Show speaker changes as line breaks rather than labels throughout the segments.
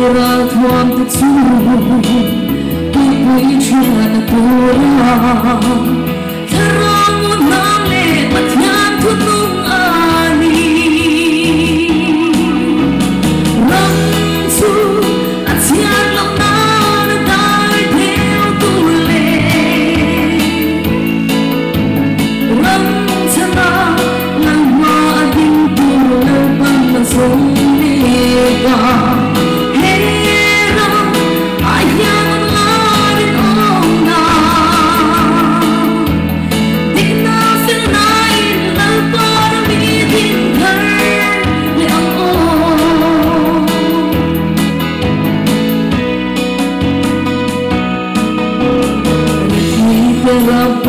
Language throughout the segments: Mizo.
Ral thuam te chu Tupui thian tura Thlarau ngunam le Pathian thu nung ani Ram chu a chhiat lo nan dai theo tu le Ram chana lang ma ding tu lal pan na zong le ga He ram a hian larin ong na Dik na fel na in lal par mi din thar le ang o Te rap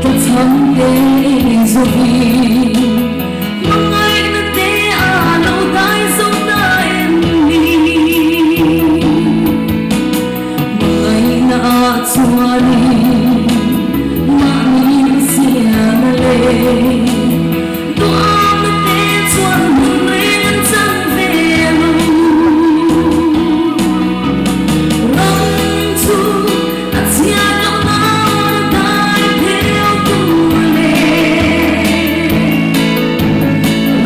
ta cham te zovi Mangai na te a lo dai zo ta em ni Mangai na a chuani Ma ni sia na le Du am na te chuan mun reng an chang ve lu Ram chu a chhiat lo na dai theo tu le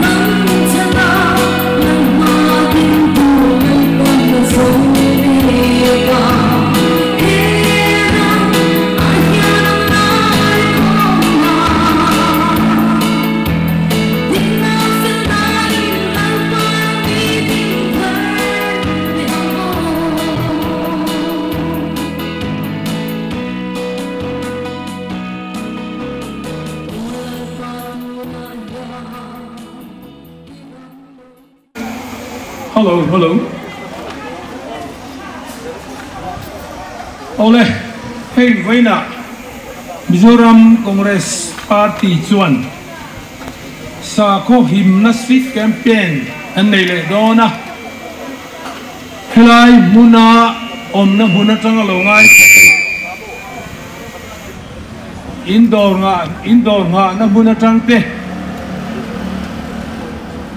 Ram chana lang ma ding tu lal pan na zo le ga He ram a hian ang lai ong na Dik na fel na in lal par mi ding thar le ang o
Hello, hello. Ole, hei vaina Mizoram Congress Party chuan sa kho him na street campaign an nei le dona helai muna om na huna tanga lo ngai indor nga indor nga na huna tang te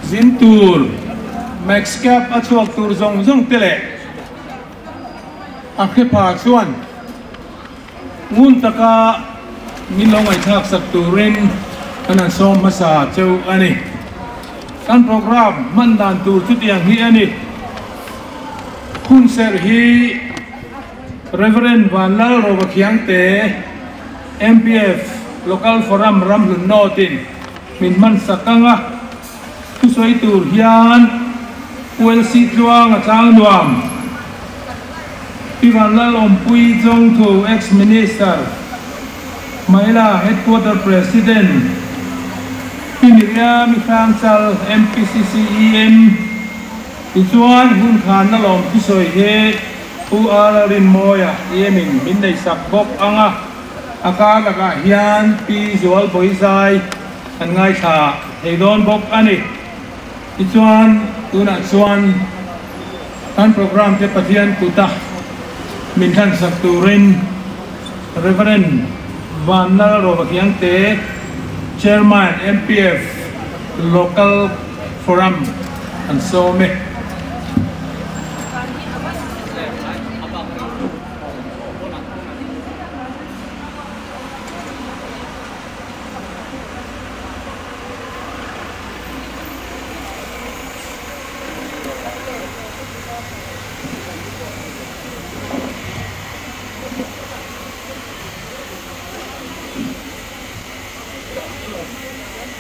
zin tur max cap a chuak tur zong zong te le a khe pa chuan ngun taka min lo ngai thak sak turin kan an som hmasa cheu ani kan program man dan tur chu tiang hi ani hun ser hi Reverend Van Lal Rova Khiang te MPF Local Forum Ram Hlun Notin min man sakanga thu soi tur hian ULC tluang a chang nuam Pi Van Lal Om Pui Jong Thu ex Minister Maila Headquarter President Pi Miriam Hrang Chal MPCC EM ti chuan hun khan na lom thu soi he U Ar Rin Moya emin min nei sak bawk anga aka laka hian Pi Zual Boizai an ngai tha thei dawn bawk ani ti chuan tunah chuan kan program te Pathian kuta min than sak turin Reverend Van Lal Rova Khiang te Chairman MPF Local Forum an so me.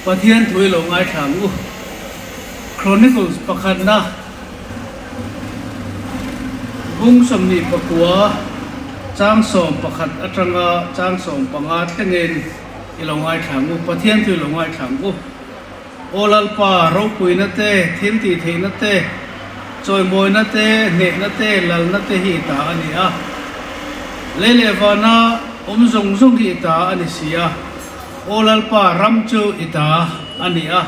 Pathian thui lo ngai thang u Chronicles pakhat na bung somni pakua chang som pakhat atanga chang som panga thlengin i lo ngai thang u Pathian thui lo ngai thang u Olal pa ro pui na te thil ti thei na te choi moi na te ne na te lal na te hi ta ani a le le wana om zong zong hi ta ani sia Olal pa ram chu ita ani a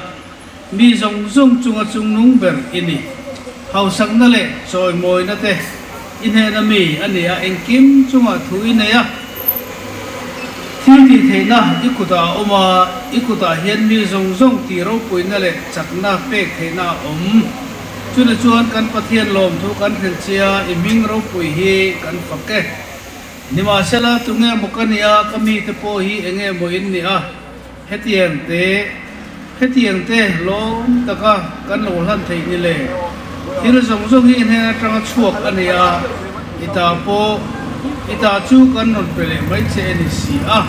mi zong zong chunga chung nung ber ini hau sak na le choi moi na te in he na mi ani a engkim chunga thu in ya thil ti thei na ikuta oma ikuta hian mi zong zong ti ro pui na le chakna pek thei na om Chuni chuan kan Pathian lawmthu kan hrilh che a, i hming ropui hi kan fak e. Nimahsela, tunge maw ka nia, ka mite pawh hi enge maw in nih a? Hetiang te, hetiang te lawm taka kan lo hlan theih ni le? Thil zawng zawng hi i hnen atanga chhuak a ni a, i ta pawh, i ta chu kan rawn pe leh mai che a ni si a.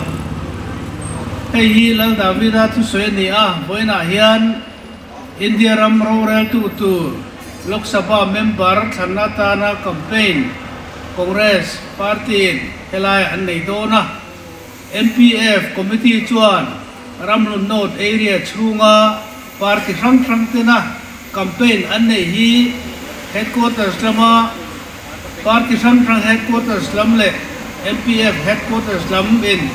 Hei hi Lal Davida thusawi a ni a, vawiinah hian India ram roreltu tur Lok Sabha member thlanna atana campaign Congress party-in helai an nei dawn a. MPF Committee chuan Ramhlun North Area chhunga party hrang hrang tena campaign an neih hi Headquarters lama party hrang hrang Headquarters lam leh MPF Headquarters lam in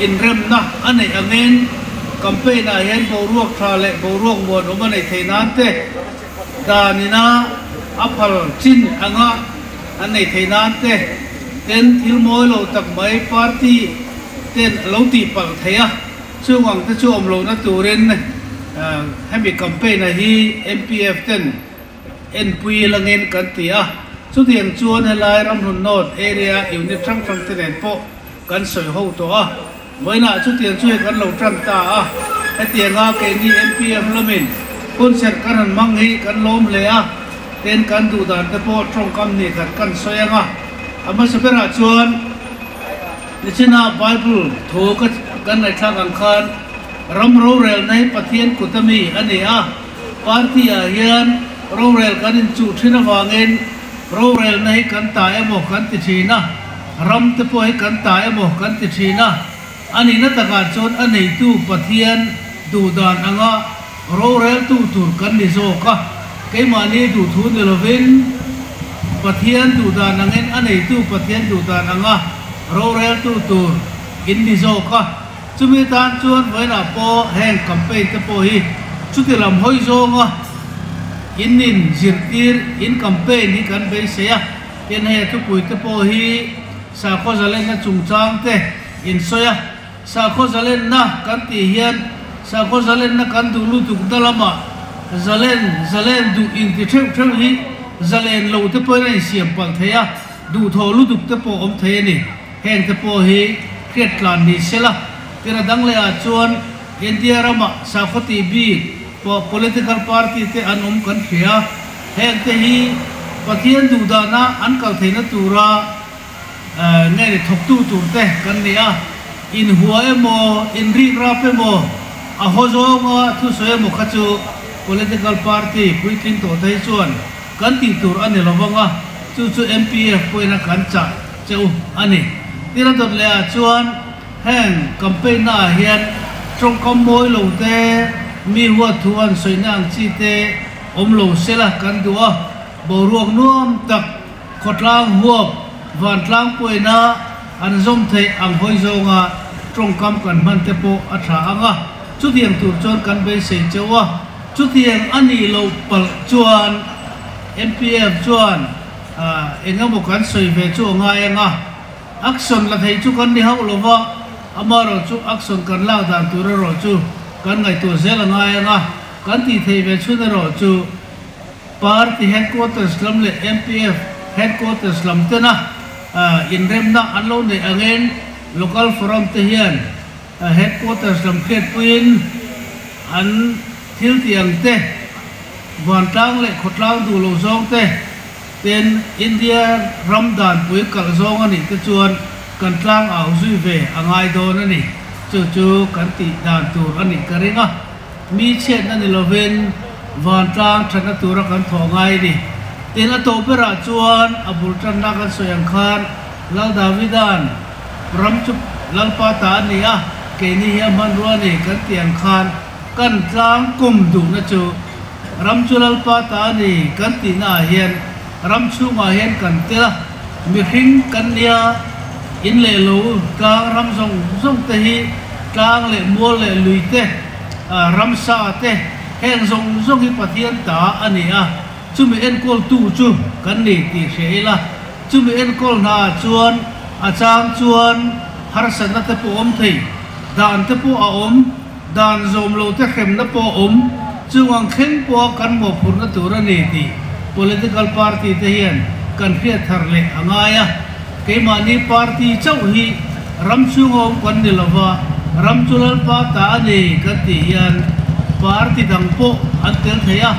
inremna a neih angin campaign ah hian boruak tha leh boruak muanawm a neih theih nan te dan ina a phal chin anga an nei thei nan te ten thil mawi lo tak mai party ten a lo tih palh thei a, chung ang te chu awm lohna turin hemi campaign a hi MPF ten enpui langin kan ti a, chutiang chuan helai Ramhlun North area unit hrang hrang te nen pawh kan sawi ho tawh a, vawiinah chutiang chu hei kan lo tan ta a, hetianga keini MPF lamin concert kan han hmang hi kan lawm hle a, ten kan duh dan te pawh tawngkam ni khat kan sawi ang a, a hmasa berah chuan nichina Bible thu ka kan ngaihthlak ang khan ram rorelna hi Pathian kut ami a ni a, party ah hian rorel kan inchuh thin avangin rorelna hi kan ta emaw kan ti thin a. Ram te pawh hi kan ta emaw kan ti thin a, a nihna takah chuan a neitu Pathian duhdan anga roreltu tur kan ni zawk a, keimahni duhthu ni lovin Pathian duhdan angin a neitu Pathian duhdan anga roreltu tur in ni zawk a, chumi tan chuan vawiinah pawh heng campaign te pawh hi chuti lam hawi zawnga in in zirtir in campaign hi kan beisei a. Tin, hei a thupui te pawh hi sakhaw zalenna chungchang te in sawi a, sakhaw zalenna kan tih hian sakhaw zalenna kan duh lutuk na lamah zalen zalen duh inti theuh theuh hi zalen lo te pawhin a insiam palh thei a, duhthawh lutuk te pawh awm thei a ni. Heng te pawh hi hriat tlan ni sela, tin a dang leh ah chuan India ramah sakhaw tih bik pawh political party te an awm kan hria. Heng te hi Pathian duhdana an kal theihna tura nge ni thawktu tur te kan ni a, inhua emaw, inrikrap emaw, a haw zawnga thusawi emaw kha chu political party puitling tawh te hi chuan kan tih tur a ni lo vang a, chu chu MPF pawhin a kan chah che u a ni. Tira dawt leh ah chuan heng campaign na ah hian tawngkam mawi lo te, mi huat thu an sawina ang chi te, Awm lo sela kan duh a, boruak nuam tak khawtlang huap vantlang pawina an zawm theih ang hawi zawnga tawngkam kan hman te pawh a tha ang a, chutiang tur chuan kan beisei cheu a, chutiang a nih loh palh chuan MPF chuan eng emaw kan sawi ve chu a ngai ang a, action la thei chu kan ni hauh lo va, amaherawh chu action kan lak dan tur erawh chu kan ngaihtuah zel a ngai ang a. Kan tih theih ve chhun erawh chu Party Headquarters lam leh MPF Headquarters lam tena inremna an lo neih angin Local Forum te hian Headquarters lam hriatpuiin an thil tih ang te, vantlang leh khawtlang duh loh zawng te, tin India ram danpui kalh zawng a nih te chuan kan tlang au zui ve a ngai dawn a ni. Chu chu kan tih dan tur a nih ka ring a. Mi chhiatna ni lovin vantlang thatna tura kan thawh ngai a ni. Tin, a tawh berah chuan a bul tanna kan sawi ang khan Lal Davida'n ram chu Lalpa ta a ni a, keini hi a hmanrua a ni kan tih ang khan kan tlang kum duhna chu ram chu Lalpa ta a ni kan tihnaah hian ram chhungah hian kan tel a, mihring kan nia in leh lo tlang ram zawng zawng te hi tlang leh mual leh lui te, ramsa te heng zawng zawng hi Pathian ta a ni a, chumi enkawltu chu kan ni tih hria ila, chumi enkawl hna chuan a chang chuan harsatna te pawh awm thei, dan te pawh a awm, dan zawm lo te hremna pawh a awm, Chung ang thleng pawha kan mawhphurhna tur a ni tih political party te hian kan hriat thar leh a ngai a. Keimahni party chauh hi ram chhunga awm kan ni lova, ram chu Lalpa ta a ni kan tih hian party dang pawh an tel thei a,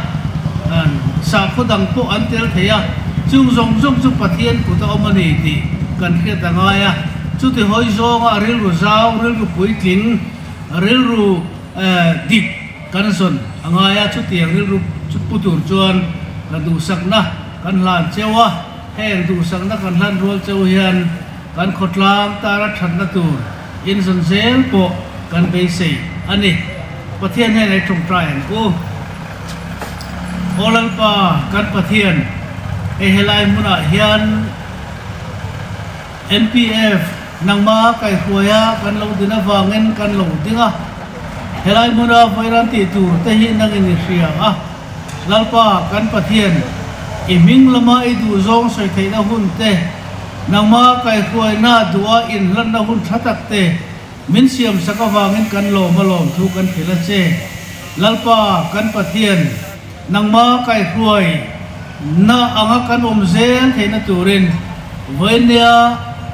sakhaw dang pawh an tel thei a, chung zawng zawng chu Pathian kut a awm a ni tih kan hriat a ngai a. Chuti hawi zawnga rilru zau, rilru puitling, rilru dik kan zawn a ngai a, chutiang rilru chu pu tur chuan ka duhsakna kan hlan cheu a, heng duhsakna kan hlan rual cheu hian kan khawtlang tana thatna tur inzawn zel pawh kan beisei a ni. Pathian hnenah i tawngtai ang u. Aw Lalpa kan Pathian, hei helai hmunah hian MPF nangma kaihruai a kan lo din avangin kan lo ding a, helai hmuna vawiran tih tur te hi nangin i hria a, Lalpa kan Pathian, i hming lama i duhzawng sawi theihna hun te, nangma kaihruaina duha inhlanna hun tha tak te min siam sak avangin kan lawm a lawm thu kan hrilh a che. Lalpa kan Pathian, nangma kaihruai na anga kan awm zel theihna turin vawinia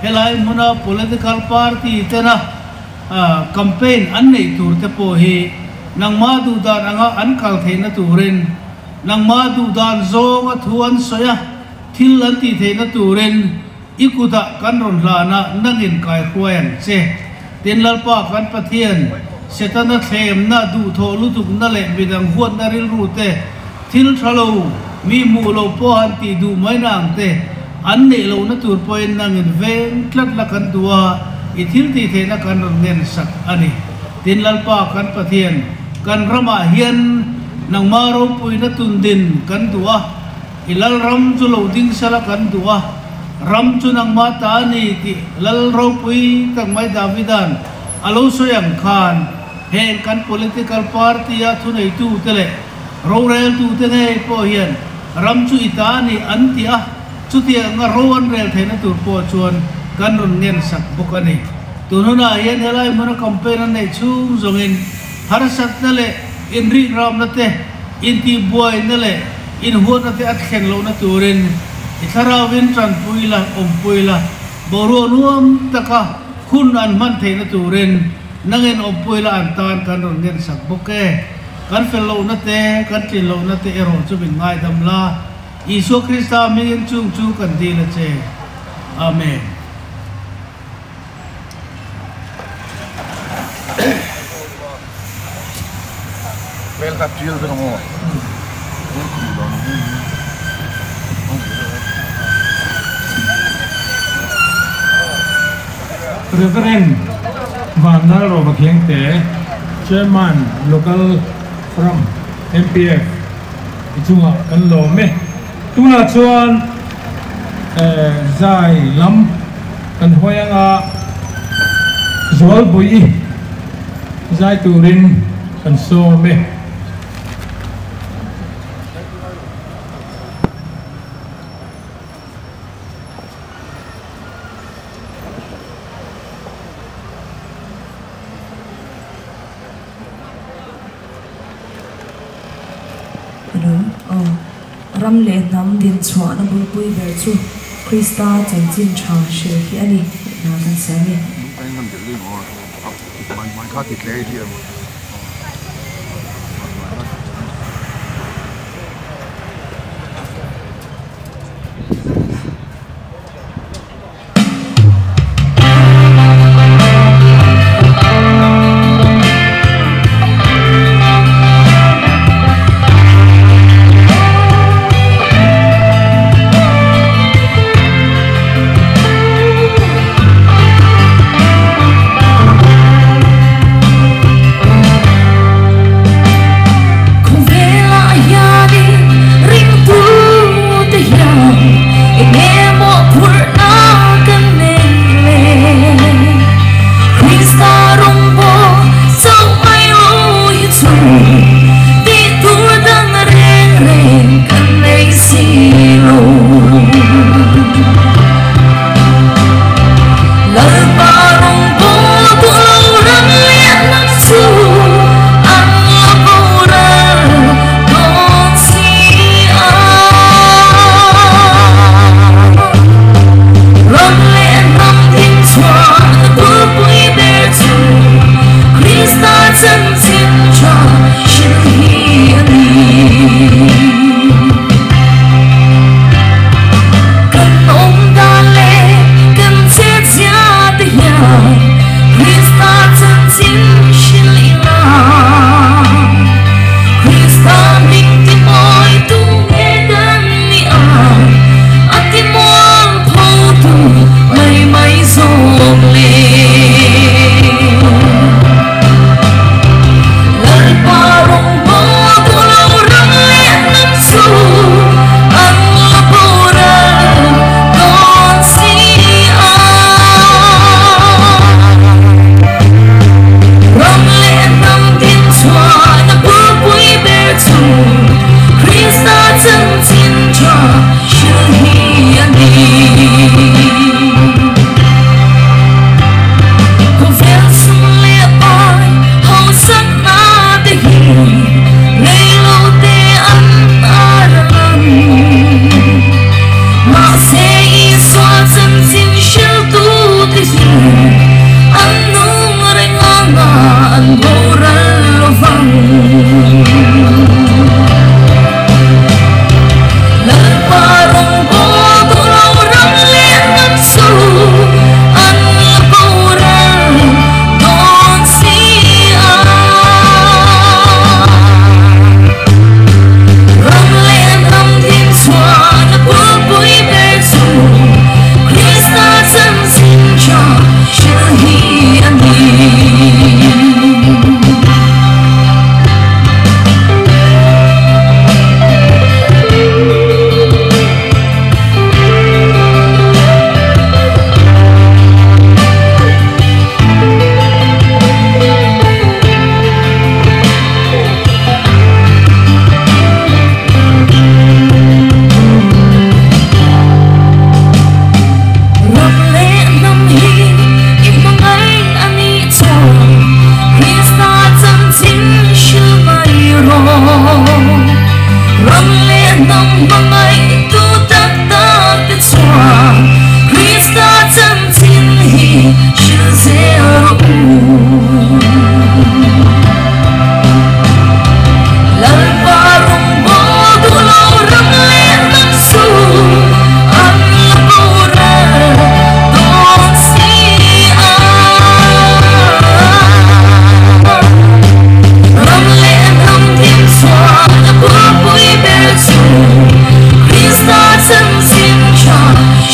helai hmuna political party tena campaign an neih tur te pawh hi nangma duhdan anga an kal theihna turin, nangma duhdan zawnga thu an sawi a, thil an tih theihna turin i kutah kan rawn hlan a, nangin kaihruai ang che. Tin, Lalpa kan Pathian, Setana thlemna, duhthawh lutukna leh midang huatna rilru te, thil tha lo, mi hmuh loh pawh han tih duh mai na ang te, an neih lohna tur pawhin nangin veng tlat la kan duh a, i thil tih theihna kan rawn ngen sak a ni. Tin, Lalpa kan Pathian, kan ramah hian nangma ropuina tundin kan duh a, I Lalram chu lo ding sela kan duh a, ram chu nangmah ta a ni tih Lal ropui tak mai Davida'n a lo sawi ang khan heng kan political party a thuneitute leh roreltute ngei pawh hian ram chu i ta a ni an ti a, chutianga ro an rel theihna tur pawh chuan kan rawn ngen sak bawk a ni. Tun hunah hian helai hmuna campaign an neih chhung zawngin harsatna leh inrikramna te, Intihbuaina leh inhuatna te a thlen lohna turin i thlarauvin tanpui la, awmpui la, boruak nuam taka hun an hman theihna turin nangin awmpui la an tan kan rawn ngen sak bawk e. Kan fel lohna te, kan tlin lohna te erawh chu min ngaidam la, Isua Krista hmingin chung chu kan dil a che. Amen.
Reverend Vanlalrova Khiangte, Chairman Local Forum MPF i chungah kan lawm e. Tunah chuan zai lam kan hawi anga Zualbui zai turin kan sawm e.
Hello, aw. Ram leh hnam dinchhuahna bulpui ber chu Krista chanchin tha hrilh hi a ni tih hna kan siam e.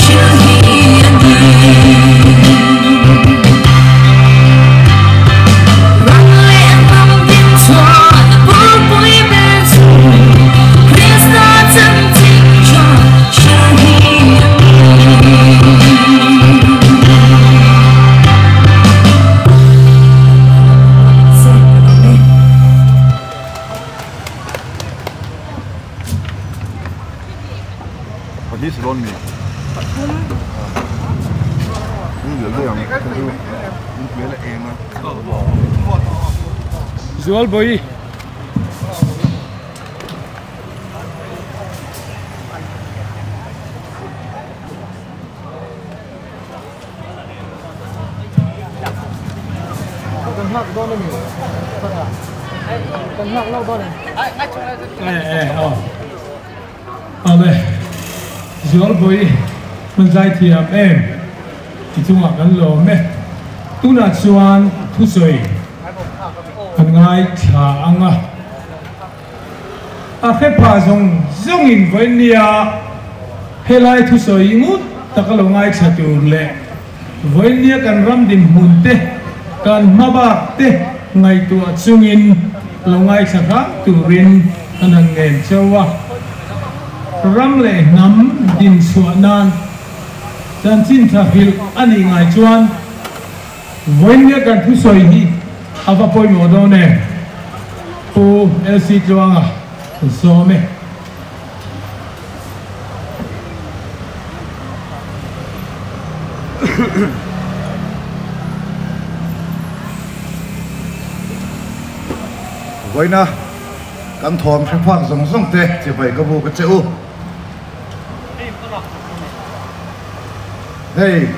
hril hi a ni. Ram leh hnam din chhuah na bulpui ber chu Krista chanchin tha hril hi a ni.
Zualbawi. Awle Zualbawi hman zai thiam em i chungah kan lawm e. Tunah chuan thusawi kan ngaithla ang a. A hrepa zawng zawngin vawinia helai thusawi ngut taka lo ngaithla tur leh vawinia kan ram dinhmun te, kan hmabak te ngaihtuah chungin lo ngaithla hram turin kan han ngen cheu a. Ram leh hnam dinchhuah nan chanchin tha hrilh a nih ngai chuan Vawinia kan thusawi hi a va pawimawh dawn em? Pu LC Tluanga kan sawm e.
Vawiina kan thawm hre phak zawng zawng te chibai ka bu ka che u. Hei.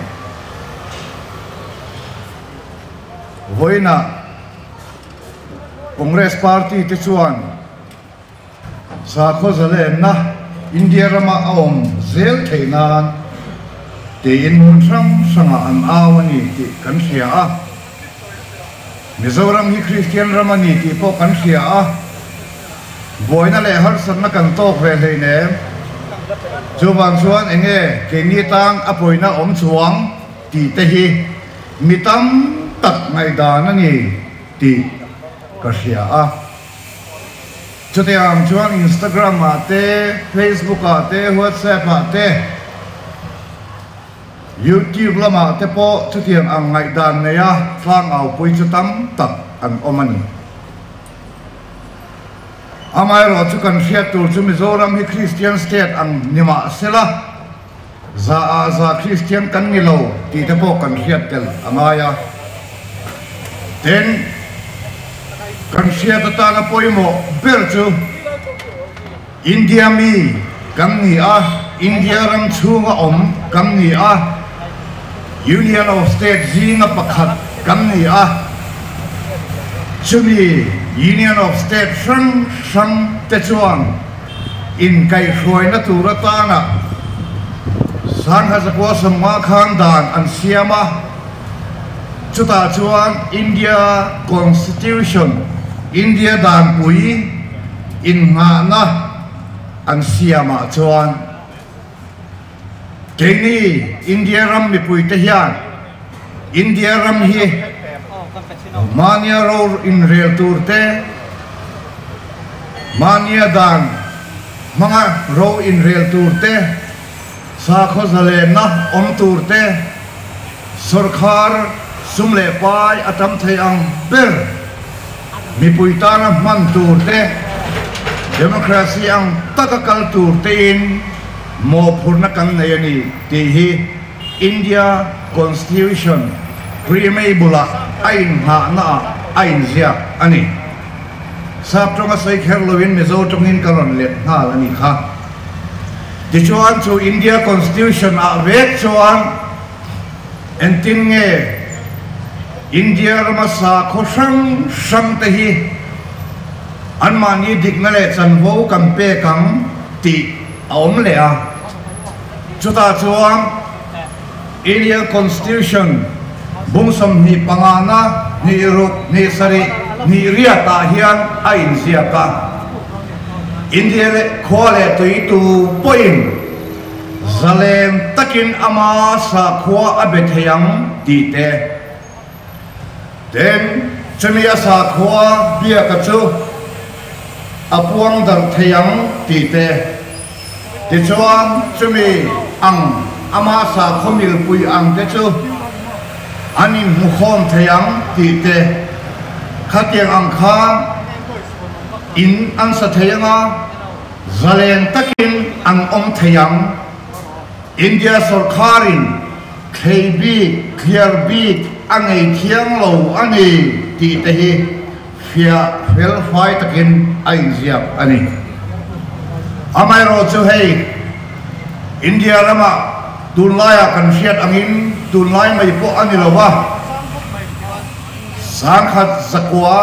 Vawiinah Congress Party te chuan sakhaw zalenna India rama a awm zel theih nan tiin hmun hrang hrangah an au a ni tih kan hria a. Mizoram hi Kristian ram a ni tih pawh kan hria a. Buaina leh harsatna kan tawk ve hleinem. Chuvang chuan enge keini tang a pawina awm chuang tih te hi mi tam tak ngaihdan a ni tih ka hria a. Chutiang chuan Instagram ah te, Facebook ah te, WhatsApp ah te, YouTube lamah te pawh chutiang ang ngaihdan neia tlangau pui chu tam tak an awm a ni. Amaherawh chu kan hriat tur chu Mizoram hi Kristian state ang ni mah sela, za ah za Kristian kan ni lo tih te pawh kan hriat tel a ngai a. Tin, kan hriat atana pawimawh ber chu India mi kan ni a, India ram chhunga awm kan ni a, Union of State zinga pakhat kan ni a, chumi Union of State hrang hrang te chuan inkaihhruaina tur atana Sangha Zakua Sawmnga khan dan an siam a, chutah chuan India Constitution, India Danpui, Innghahna an siamah chuan keini India ram mipuite hian India ram hi mahnia ro inrel tur te, mahnia dan hmanga ro inrel tur te, sakhaw zalenna awm tur te, Sawrkhar sum leh pai a tam thei ang ber mipui tana hman tur te, democracy ang taka kal tur tein mawhphurhna kan nei a ni tih hi India Constitution preamble-ah a inngahnaah a inziak a ni. Sap tawnga sawi kher loin Mizo tawngin ka rawn let nghal a ni kha. Tichuan chu India Constitution ah vek chuan engtin nge India rama sakhaw hrang hrang te hi anmahni dikna leh chanvo kan pek ang tih a awm leh a. Chutah chuan India Constitution bung 25 na hnih ruk hnih sarih hnih riat ah hian a inziak a. India leh khua leh tui tu pawhin Zalen takin ama sakhua a be thei ang tih te. Tin, chumi a sakhua biaka chu a puang darh thei ang tih te. Tichuan, chumi ang ama sakhaw milpui ang te chu an inhmukhawm thei ang tih te. Khatiang ang khan in an sa thei anga. Zalen takin an awm thei ang. India sawrkharin thlei bik, thliar bik a ngei thiang lo a ni tih te hi fiah fel fai takin a inziak a ni. Amaherawhchu hei India ramah tunlaiah kan hriat angin tunlai mai pawh a ni lo va, 1000 zakua,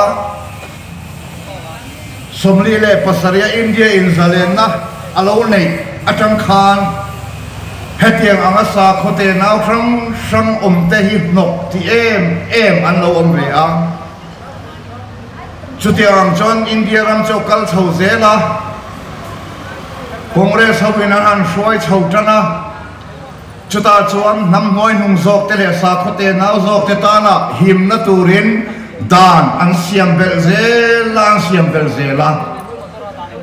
47 India in zalenna a lo neih atang khan hetiang anga sakhaw te nau hrang hrang awm te hi hnawk ti em em an lo awm ve a. Chutiang ang chuan India ram chu a kal chho zel a, Congress ho in an han hruai chho tan a, Chutah chuan hnam hnuaihnung zawkte leh sakhaw tenau zawkte tana himna turin dan an siam belh zel a, an siam belh zel a.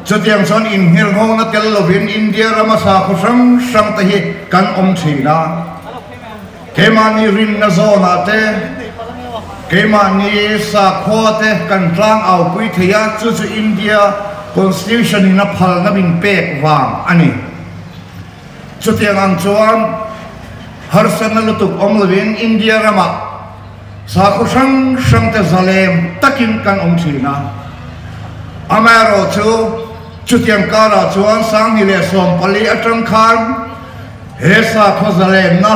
Chutiang chuan inhngirnghawna tel lovin India rama sakhaw hrang hrangte hi kan awm thin a. Keimahni rinna zawnah te, keimahni sakhua te kan tlang aupui thei a, chu chu India Constitution-in a phalna min pek vang a ni. Chutiang ang chuan harsatna lutuk awm lovin India ramah sakhaw hrang hrangte zalem takin kan awm thin a. Amaherawhchu chutiang karah chuan 2014 atang khan he sakhaw zalemna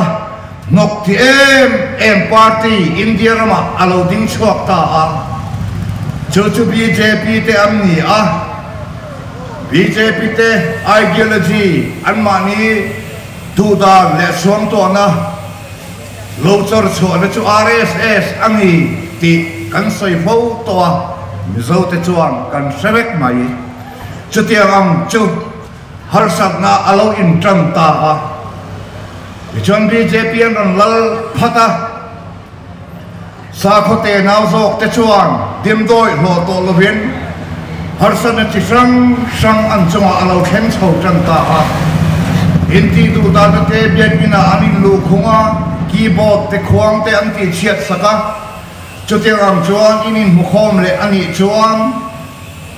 hnawk ti em em party India ramah a lo ding chhuak ta a, chu chu bjp te an ni a. Bjp te ideology anmahni duhdan leh suangtuahna lo chawr chhuahna chu RSS a ni tih kan sawi fo tawh a, Mizo te chuan kan hre vek mai. Chutiang ang chu harsatna a lo intan ta a, tichuan bjp an rawn lal phat a. Sakhaw tenau zawk te chuan dimdawi hlawh tawh lovin harsatna chi hrang hrang an chungah a lo thleng chho tan ta a. Intih duh dana te biakinah an inluh khung a, keyboard te khuang te an tihchhiat sak a. Chutiang ang chuan in inhmukhawm leh a nih chuan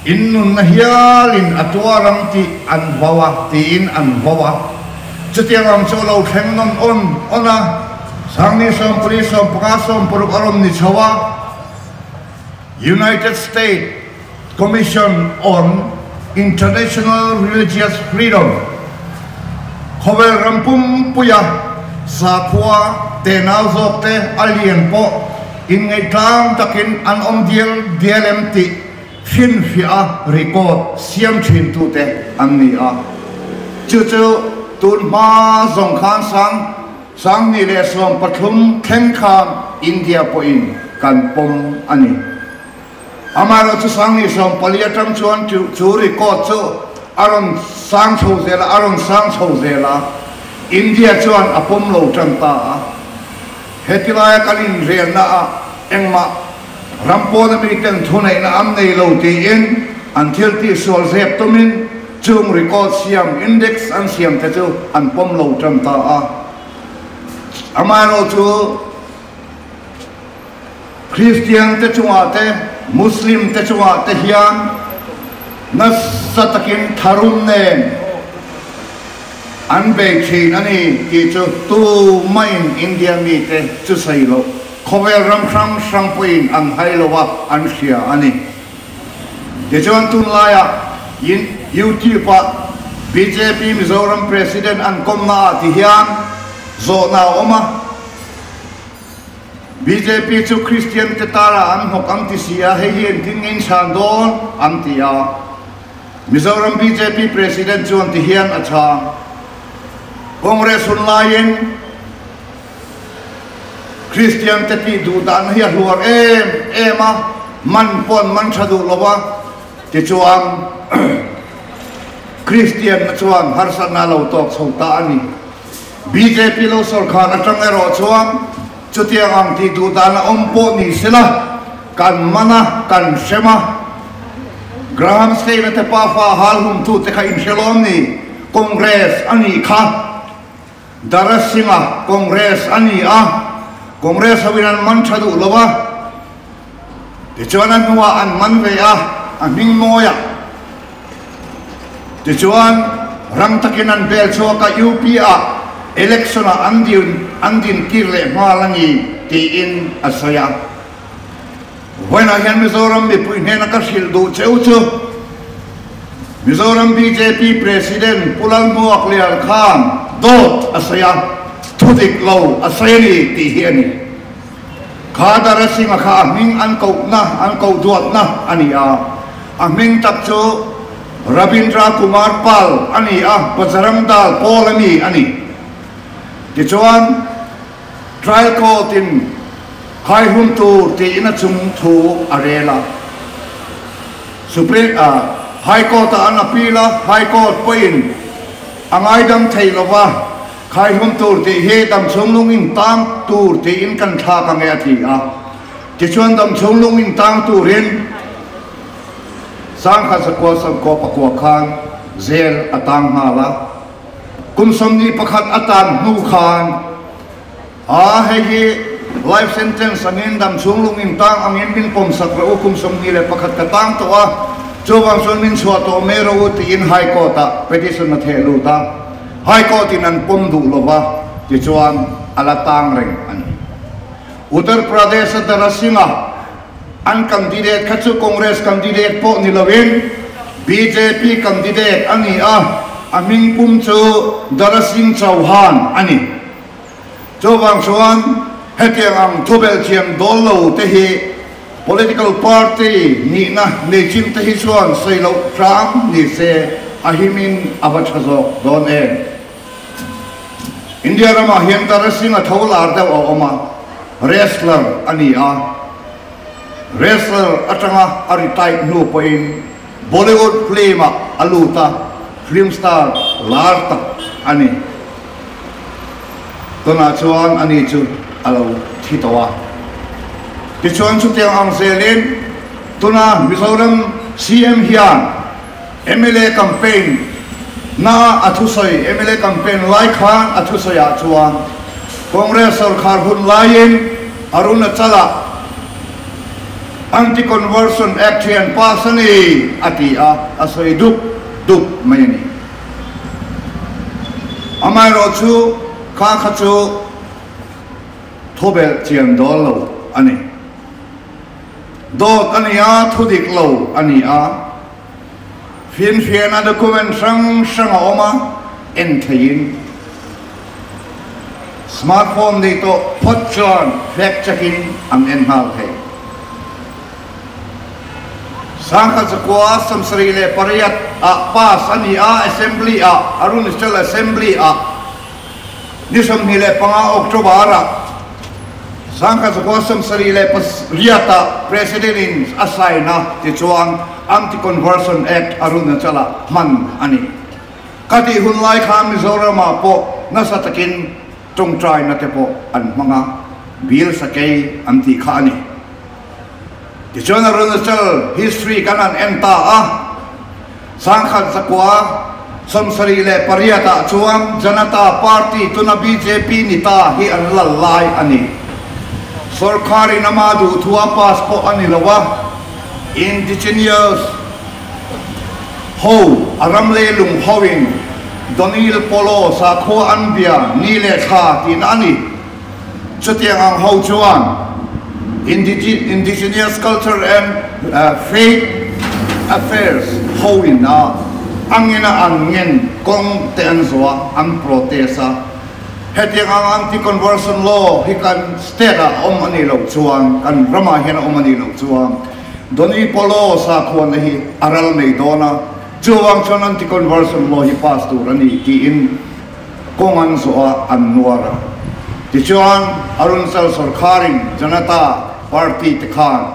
in nunna hialin a tuar ang tih an vau a tiin an vau a. Chutiang ang chu a lo thleng nawn awn awn a, Sangni 14 15 60 a rawn ni chho a, United States Commission on International Religious Freedom, khawvel ram pumpuia sakhua tenau zawkte a lian pawh Inngaih tlang takin an awm dial dial em tih finfiah a record siam thin tute an ni a. Chu chu tun hma zawng khan sang 2013 thleng khan India pawhin kan pawm a ni. Amaherawhchu 2014 atang chuan chu record chu a rawn sang chho zel a, a rawn sang chho zel a, India chuan a pawm lo tan ta a. Heti laia kan inrelna ah engmah ram pawna miten thuneihna an nei lo tiin an thil tihsual zep tumin chung record siam index an siam te chu an pawm lo tan ta a. Amaherawhchu Kristian te chungah te Muslim te chungah te hian nasa takin tharum nen An bei thin a ni tih chu tu mahin India mite chu sawi loh, khawvel ram hrang hrang pawhin an hai lo a, an hria a ni. Tichuan tunlaiah YouTube-ah bjp Mizoram President an kawmna ah ti hian zawhna a awm a, Bjp chu Kristian te tara an hnawk an ti si a, hei hi engtin nge in chhan dawn an ti a. Mizoram bjp President chuan ti hian a chhang. Congress hun laiin Kristian te tih duh dan hi a hluar em em a, man pawh an man tha duh lo a, tichuan Kristian na chuan harsatna a lo tawk chho ta a ni. Bjp lo sawrkar atang erawh chuan chutiang ang tih duh dan a awm pawh ni sela, kan man a, kan hrem a. Graham Stein-a te pafa hal humtute kha inhre lawm ni? Congress a nih kha. Dara Singh-a Congress a ni a, Congress hoin an man tha duh lo a, tichuan a hnuah an man ve a, a hming mawi a. Tichuan rang takin an bel chhuak a, UP ah election ah an din an din tir leh nghal a ni tiin a sawi a. Vawiinah hian Mizoram mipui hnena ka hrilh duh cheu chu Mizoram bjp President Pu Lalhmuak Lian khan dawt a sawi a, thu dik lo a sawi a ni tih hi a ni. Kha Dara Singh-a kha a hming an kohna, an koh duatna a ni a. A hming tak chu Rabindra Kumar Pal a ni a, Bajrang Dal pawl a mi a ni. Tichuan, Trial Court in khai hun tur tiin a chung thu a rel a. Supreme High Court ah an appeal a, High Court pawhin a ngaidam thei lo va, khai hun tur tih hi damchhung lung in tang tur tiin kan thlak ange a ti a. Tichuan damchhung lung in tang turin Sangkhat Zakua Sawmkaw pakua khan zel a tang nghal a. Kum 21 a tan hnu khan a hei hi life sentence angin damchhung lung in tang angin min pawm sak rawh u, kum 21 ka tang tawh a, chuvang chuan min chhuah tawh mai rawh u tiin High Court ah petition a theh lut a, High Court in an pawm duh lo va, tichuan a la tang reng a ni. Uttar Pradesh a Dara Singh-a an candidate kha chu Congress candidate pawh ni loin bjp candidate a ni a, a hming pum chu Dara Singh Chauhan a ni. Chuvang chuan hetiang ang thubelh thiam dawl lo te hi political party nihna nei chin te hi chuan sawi loh hram ni se a himin a va tha zawk dawn em? India ramah hian Dara Singh a tho lar deuh a awm a, wrestler a ni a. Wrestler atanga a retired hnu pawhin Bollywood film-ah a lut a, film star lar tak a ni. Tunah chuan ani chu a lo thi tawh a. Tichuan chutiang ang zelin tuna Mizoram CM hian mla campaign na a thusawi, mla campaign lai khan a thusawi ah chuan Congress sorkar hun laiin Arunachal-ah Anti-Conversion Act hi an pass a ni a ti a, a sawi dup dup mai a ni. Amaherawhchu kha kha chu thawbelh chian dawl lo a ni. Dawt a ni a, thu dik lo a ni a. Finfiahna document hrang hrang a awm a, en theihin smartphone nei tawh phawt chuan fact check-in an en nghal thei. Sangkhat zakua 78 ah pass a ni a, Assembly ah, Arunachal Assembly ah ni 25 October ah 1978 ah President in a sign a, tichuan Anti-Conversion Act Arunachal ah hman a ni. Ka tih hun lai khan Mizoram ah pawh nasa takin tawngtaina te pawh an hmang a, Bill Sakei an tih kha a ni. Tichuan Arunachal history kan han en ta a, 1978 ah chuan Janata Party tuna bjp ni ta hi an lal lai a ni. Sorkharin ama duhthua pass pawh a ni lo a, Indigenous ho a ram leilung hoin Donil Polo sakhua an bia ni leh thla tihna a ni. Chutiang ang ho chuan Indigenous Culture and Faith Affairs ho in a angin a an ngen kawng te an zawh a, an protest a. Hetiang ang anti-conversion law hi kan state ah a awm a nih loh chuan, kan ramah hian a awm a nih loh chuan Doni Polo sakhuana hi a ral mai dawn a, chuvang chuan anti-conversion law hi pass tur a ni tiin Kawng an zawh a, an nuar a. Tichuan, Arunachal sorkharin Janata Party te khan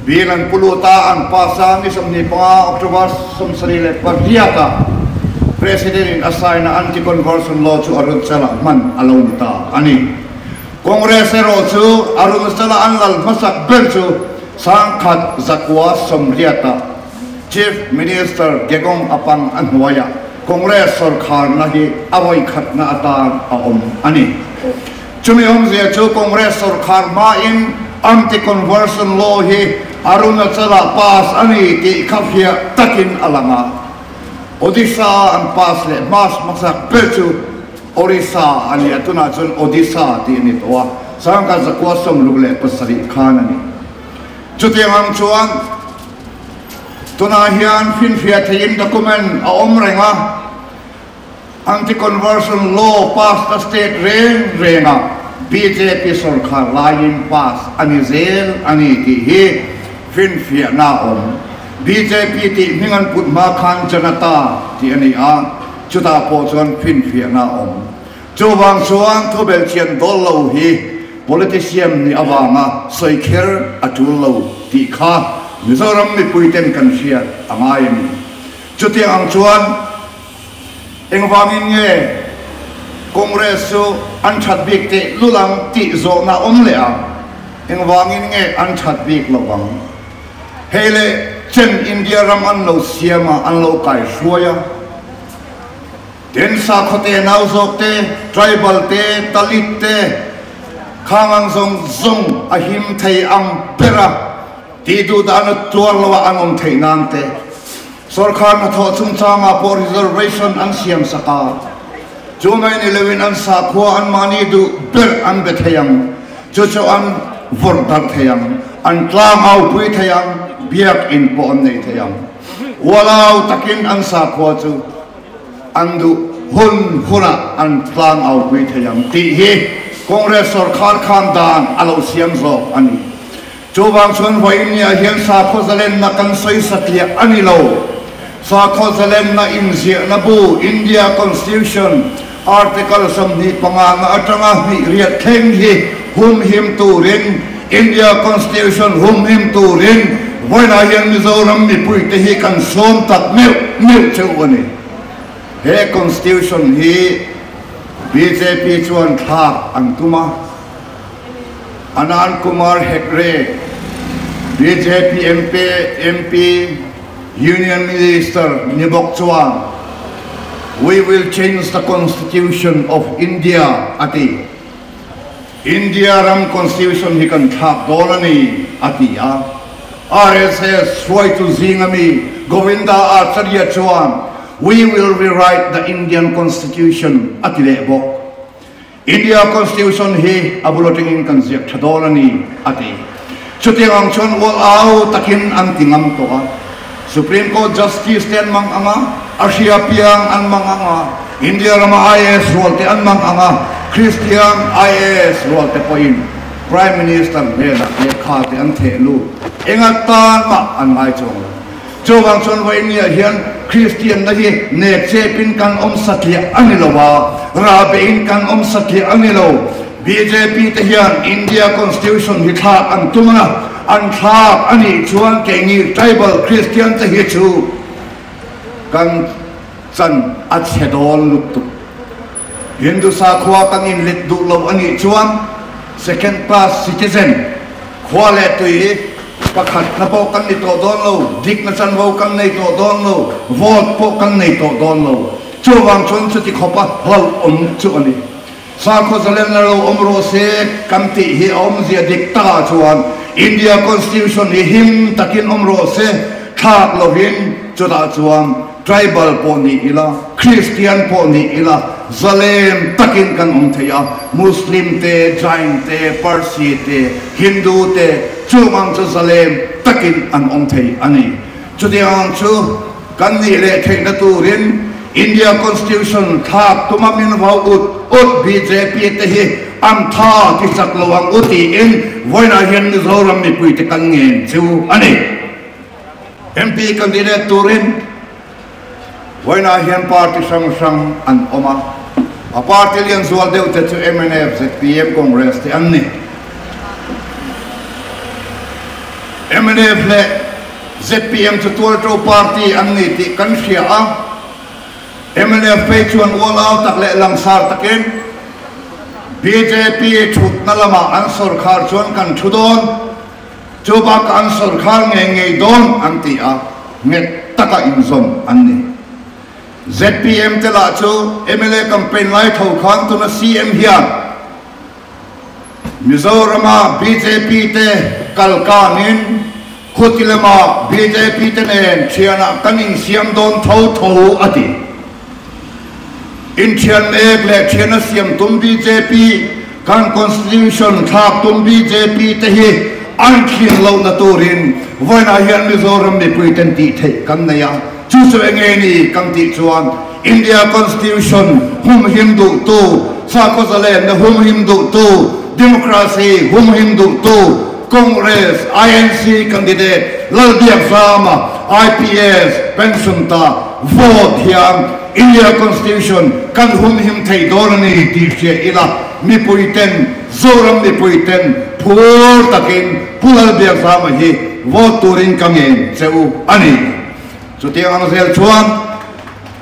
Bill an pu lut a, an pass a, ni 25 October 78 ah President in a sign a Anti-Conversion Law chu Arunachala hman a lo ni ta a ni. Congress erawh chu Arunachala an lal hmasak ber chu 1980 ah Chief Minister Gegong Apang a hnuaiah Congress sawrkharna hi a vawikhatna atan a awm a ni. Chumi awmzia chu Congress sawrkhar hmain Anti-Conversion Law hi Arunachal-ah pass a ni tih kha fiah takin a lang a. Odisha-a an pass leh hmas hmasak ber chu Orissa a ni a, tunah chuan Odisha tih a ni tawh a, 1967 khan a ni. Chutiang ang chuan tunah hian finfiah theihin document a awm reng a. Anti-Conversion Law pass na state reng rengah bjp sawrkhar laiin pass a ni zel a ni tih hi finfiahna a awm. Bjp tih hming an put hma khan Janata tih a ni a, chutah pawh chuan finfiahna a awm. Chuvang chuan thubelhchian dawl lo hi politician nih avanga sawi kher a tul lo tih kha Mizoram mipuiten kan hriat a ngai a ni. Chutiang ang chuan. Engvangin nge Congress chu an that bik teh lul ang tih zawhna awm leh a, engvangin nge an that bik lo ang? Hei leh chen India ram an lo siam a, an lo kai hruai a. Tin sakhaw te nau zawk te, tribal te, Dalit te, khang ang zawng zawng a him thei ang ber a, tih duh dan a tuar lo a an awm theih nan te, Sawrkhar hnathawh chungchangah pawh reservation an siam sak a, chu mai ni loin an sakhua anmahni duh ber an be thei ang, chu chu an vawrh darh thei ang, an tlangau pui thei ang, biakinn pawh an nei thei ang. Ualau takin an sakhua chu an duh hun hunah an tlangau pui thei ang tih hi Congress sawrkhar khan dan a lo siam zawk a ni. Chuvang chuan vawiin-ah hian sakhaw zalenna kan sawi satliah a ni lo. Sakhaw zalenna inziahna bu, India Constitution, Article 25 na atanga hnih riat thleng hi humhim turin, India Constitution humhim turin vawiinah hian Mizoram mipuite hi kan sawm tak meuh meuh cheu a ni. He Constitution hi bjp chuan thlak an tum a. Anand Kumar Hegde, bjp MP, MP, Union Minister ni bawk chuan, We will change the Constitution of India a ti. India ram Constitution hi kan thlak dawn a ni, a ti a. RSS hruaitu zinga mi Govinda Acharya chuan, We will rewrite the Indian Constitution a ti leh bawk. India Constitution hi a bul atangin kan ziak tha dawn a ni, a ti. Chutiang ang chuan ual au takin an ti ngam tawh a. Supreme Court Justice te an mang ang a, a hria piang an mang ang a, India rama IAS rual te an mang ang a, Christian IAS rual te pawhin Prime Minister hnenah lehkha te an theh lut. Enga tan mah an ngai chuang lo. Chuvang chuan vawinia hian Kristianna hi nek chepin kan awm satliah a ni lo a, rahbehin kan awm satliah a ni lo. Bjp te hian India Constitution hi thlak an tum a, an thlak a nih chuan keini tribal Kristian te hi chu kan chan a chhe dawn lutuk. Hindu sakhua kan inlet duh lo a nih chuan second class citizen khua leh tui pakhat na pawh kan ni tawh dawn lo, dikna chanvo kan nei tawh dawn lo, vote pawh kan nei tawh dawn lo. Chuvang chuan chuti khawpa hlauhawm chu a ni. Sakhaw zalenna lo awm rawh se kan tih hi a awmzia dik takah chuan India Constitution hi him takin awm rawh se, thlak lovin chutah chuan Tribal pawh ni ila, Kristian pawh ni ila, zalem takin kan awm thei a, Muslim te, Jain te, Parsi te, Hindu te, chung ang chu zalem takin an awm thei a ni. Chutiang ang chu kan nih leh theihna turin India Constitution thlak tuma min vau ut ut bjp te hi an tha ti chak lo ang u tiin vawiinah hian Mizoram mipuite kan ngen chu a ni. MP candidate turin vawiinah hian party hrang hrang an awm a, a party lian zual deuh te chu mnf, zpm, Congress te an ni. Mnf leh zpm chu tualṭo party an ni tih kan hria a, mnf phei chuan ualau tak leh langsar takin bjp thutna lamah an sawrkhar chuan kan thu dawn, chu bakah an sawrkhar ngei ngei dawn an ti a, nghet taka inzawm an ni. Zpm te lah chu mla campaign lai tho khan tuna CM hian Mizorama bjp te kal kanin khuti lama bjp te nen thianah kan insiam dawn tho tho a ti. Inthian mek leh thiana siam tum bjp kan constitution thlak tum bjp te hi an thlin lohna turin vawiinah hian Mizoram mipui ten tih theih kan nei a. Chu chu enge ni kan tih chuan India Constitution humhim duhtu, sakhaw zalenna humhim duhtu, democracy humhim duhtu Congress INC candidate Lalbiakzama IPS pension ta vote hian India Constitution kan humhim thei dawn a ni tih hria ila mipui ten Zoram mipui ten phur takin Pu Lalbiakzama hi vote turin ka ngen che u a ni. Chutiang ang zel chuan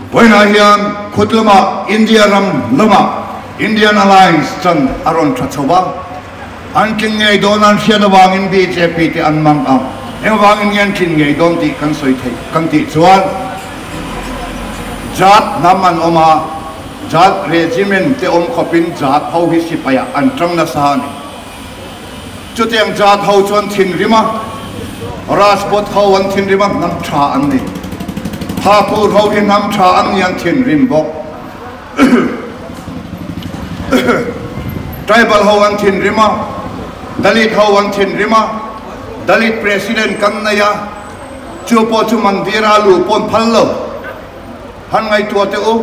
vawiinah hian khut lamah India ram lamah Indian Alliance chan a rawn tha chho a, an tling ngei dawn an hriat avangin bjp te an mang ang. Engvangin nge an tlin ngei dawn tih kan sawi theih kan tih chuan Jat hnam an awm a, Jat regiment te awm khawpin Jat ho hi sipaiah an tang nasa a ni. Chutiang Jat ho chuan thinrim a, Rajput ho an thinrim a, hnam tha an ni. Thakur ho hi hnam tha an ni an thinrim bawk. Tribal ho an thinrim a, Dalit ho an thinrim a, Dalit President kan nei a, chu pawh chu Mandir a luh pawn phal lo. Han ngaihtuah teh u,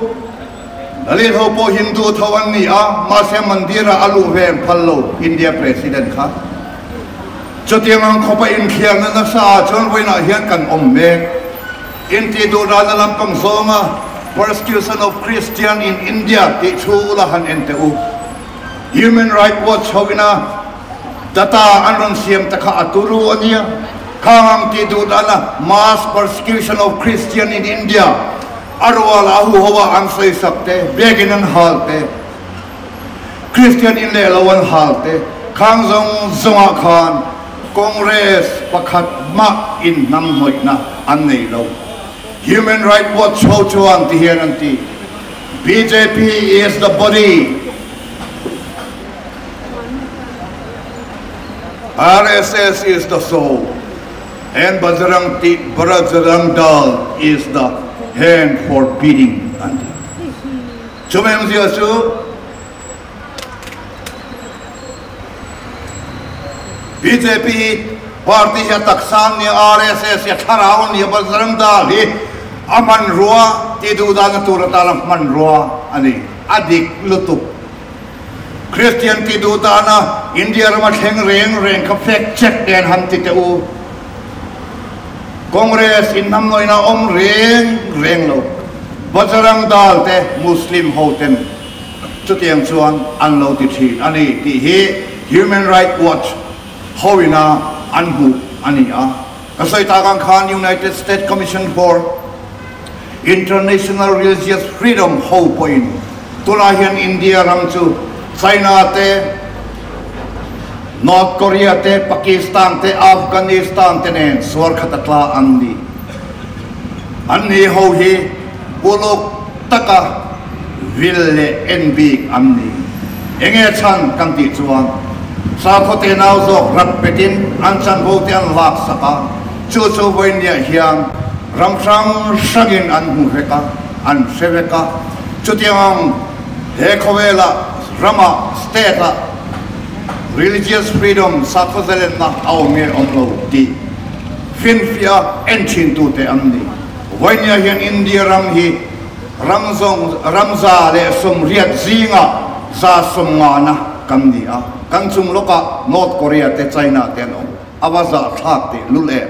Dalit ho pawh Hindu tho an ni a, mahse Mandir ah a luh ve ang phal lo India President kha. Chutiang ang khawpa inthliarna nasa ah chuan vawiinah hian kan awm mek. Intih duh ralna lampang zawnga Persecution of Christian in India tih thu ula han en teh u. Human Right Watch ho ina data an rawn siam te kha a turu a nia. Khang ang tih duh dana Mass Persecution of Christian in India a rual a hu ho a an sawi sak te, biakin an hal te, Christian in leh lo an hal te, khang zawng zawngah khan Congress pakhat mah in hnam hnawihna an nei lo. Human Right Watch ho chuan ti hian an ti, Bjp is the body. RSS is the soul and Bajrang ti Bajrang Dal is the hand for beating an ti. Chumi awmzia chu bjp party hi a taksa an nia, RSS hi a thlarau an nia, Bajrang Dal hi a hmanrua ti duh dana tur atana hmanrua a ni. A dik lutuk. Kristian tih duh dana India rama thleng reng reng kha fact check nen han ti teh u. Congress in hnamnawina awm reng reng lo. Bajrang Dal te Muslim ho ten chutiang chuan an lo ti thin a ni tih hi Human Right Watch hoina an hmuh a ni a. Ka sawi tak ang khan United States Commission for International Religious Freedom ho pawhin tunah hian India ram chu China te, North Korea te, Pakistan te, Afghanistan te nen suar khat a tla an ni. An ni ho hi uluk taka vil leh en bik an ni. Enge chhan kan tih chuan sakhaw tenau zawk rat petin an chanvo te an lak sak a, chu chu vawinia hian Ram hrang hrangin an hmu vek a, an hre vek a. Chutiang ang he khawvelah ramah, state-ah religious freedom, sakhaw zalenna a awm nge awm lo tih finfiah en thintute an ni. Vawinia hian India ram hi ram zawng ram 180 zingah 150na kan ni a, kan chung lawkah North Korea te China te an awm. A va zahthlak teh lul em.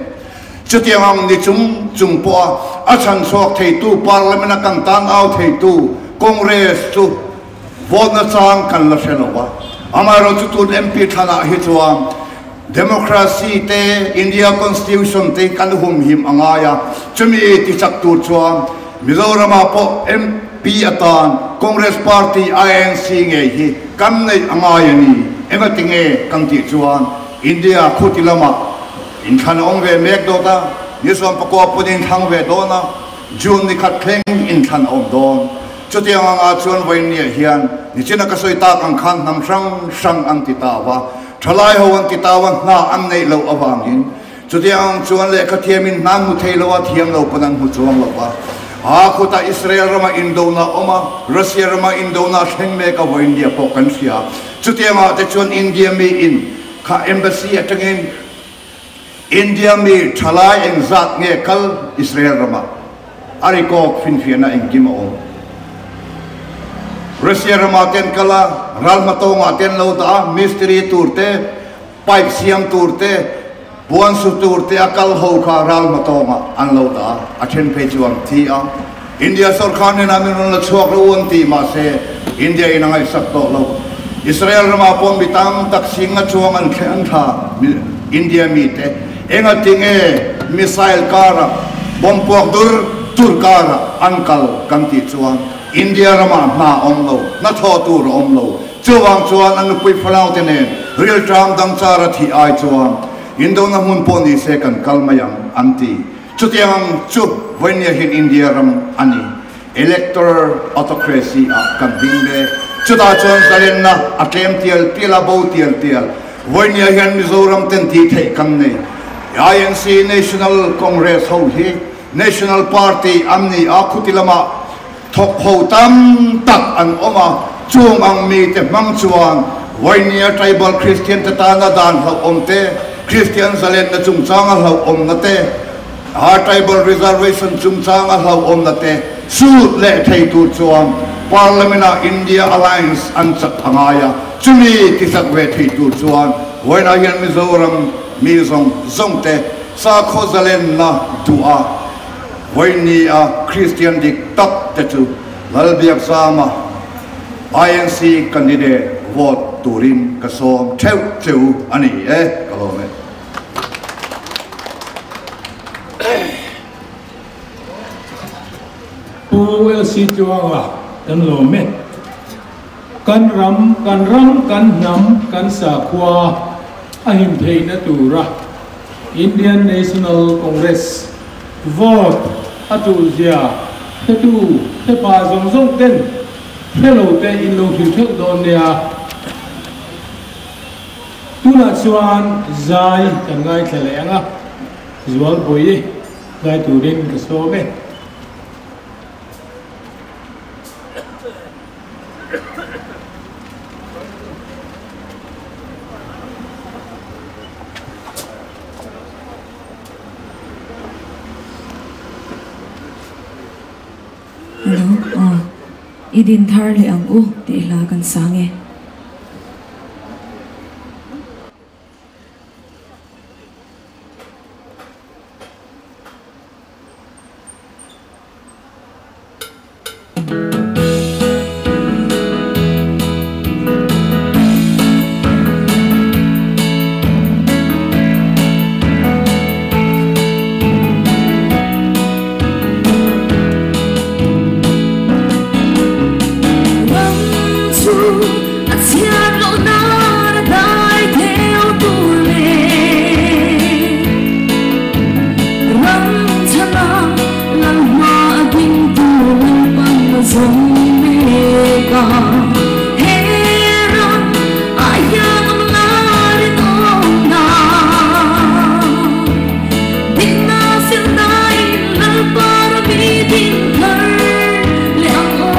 Chutiang ang ni chung chung pawha a chhan chhuak theitu Parliament a kan tan au theitu Congress chu vote na chang kan la hre lo a. Amaherawhchu tun MP thlanah hi chuan Democracy te, India Constitution te kan humhim a ngai a, chumi tichak tur chuan Mizoram-ah pawh MP atan Congress Party INC ngei hi kan neih a ngai a ni. Engati nge kan tih chuan India khuti lamah inthlan a awm ve mek dawt a, ni 14 pawn inthlang ve dawn a, June ni khat thleng inthlan a awm dawn. Chutiang anga chuan vawiinniah hian nichina ka sawi tak ang khan hnam hrang hrang an ti tau a, thalai ho an ti tau a, hna an neih loh avangin chutiang ang chuan lehkha thiamin hna an hmu thei lo a, thiam lo pawn an hmu chuang lo va. Aa khutah Israel rama indona a awm a, Russia rama indona a thleng mek a, vawiinniah pawh kan hria. Chutiang ah te chuan India mi in kha embassy atangin India mi thalai engzat nge kal Israel ramah a rikawk finfiahna engkim a awm. Russia ramah te an kal a, ral hmatawngah te an lo dah a, mistiri tur te, pipe siam tur te, puan su tur te a kal ho kha ral hmatawngah an lo dah a, a then phei chu an thi a. India sorkar hnenah min rawn la chhuak lo an ti mahse India in a ngaihsak tawh lo. Israel ramah pawh mi tam tak sing a chuang an thleng thla India mite enga tinge missile karah bomb puak dur dur karah an kal kan tih chuan India ramah hna awm lo, hna thawh tur a awm lo. Chuvang chuan an nupui falau te nen rilṭam dang chara thih ai chuan Indona hmun pawh nise kan kal mai ang an ti. Chutiang chu vawinia hian India ram a ni. Electoral autocracy ah kan ding mek. Chutah chuan zalenna a tlem tial tial a, bo tial tial. Vawinia hian Mizoram ten tih theih kan nei. INC National Congress ho hi National Party an ni a, khuti lamah thawk ho tam tak an awm a, chung ang mite hmang chuan vawinia tribal Christian te tana dan hlauhawm te, Christian zalenna chungchanga hlauhawmna te, a tribal reservation chungchanga hlauhawmna te sut leh thei tur chuan Parliament ah India Alliance an chak a ngai a, chumi tichak ve thei tur chuan vawiinah hian Mizoram mi zawng zawng te sakhaw zalenna duh a Vawiinni a Kristian dik tak te chu Lalbiakzama INC candidate vote turin ka sawm theuh che u a ni e, ka lawm e.
Pu LC Tluanga kan lawm e. Kan ram, kan ram, kan hnam, kan sakhua a him theihna tura Indian National Congress vote a tulzia hretu hrepa zawng zawng ten hre lo te in lo hrilh theuh dawn nia. Tunah chuan zai kan ngaithla leh ang a, Zualpui zai turin ka sawm e.
Hello, aw, i din thar leh ang u tih hla kan sang e. Ram chu a chhiat loh nan a dai theu tur leh Ram chhana lal hma a ding tur Lalpan a zawng mek a, he ram ah hian awm lar in awmna dikna silna in Lalpa ram i ding thar leh ang aw.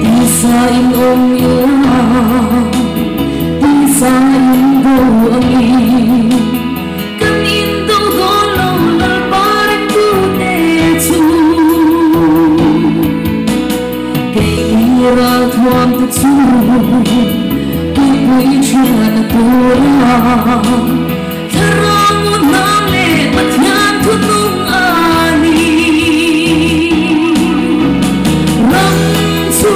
Tisa in awm ila, tisa in do angin, kan in do dawn lo Lalpa ringtute chu. Keini ralthuamte chu tuipui thian a tura, Thlarau ngunhnam leh Pathian thunung a ni. Ram chu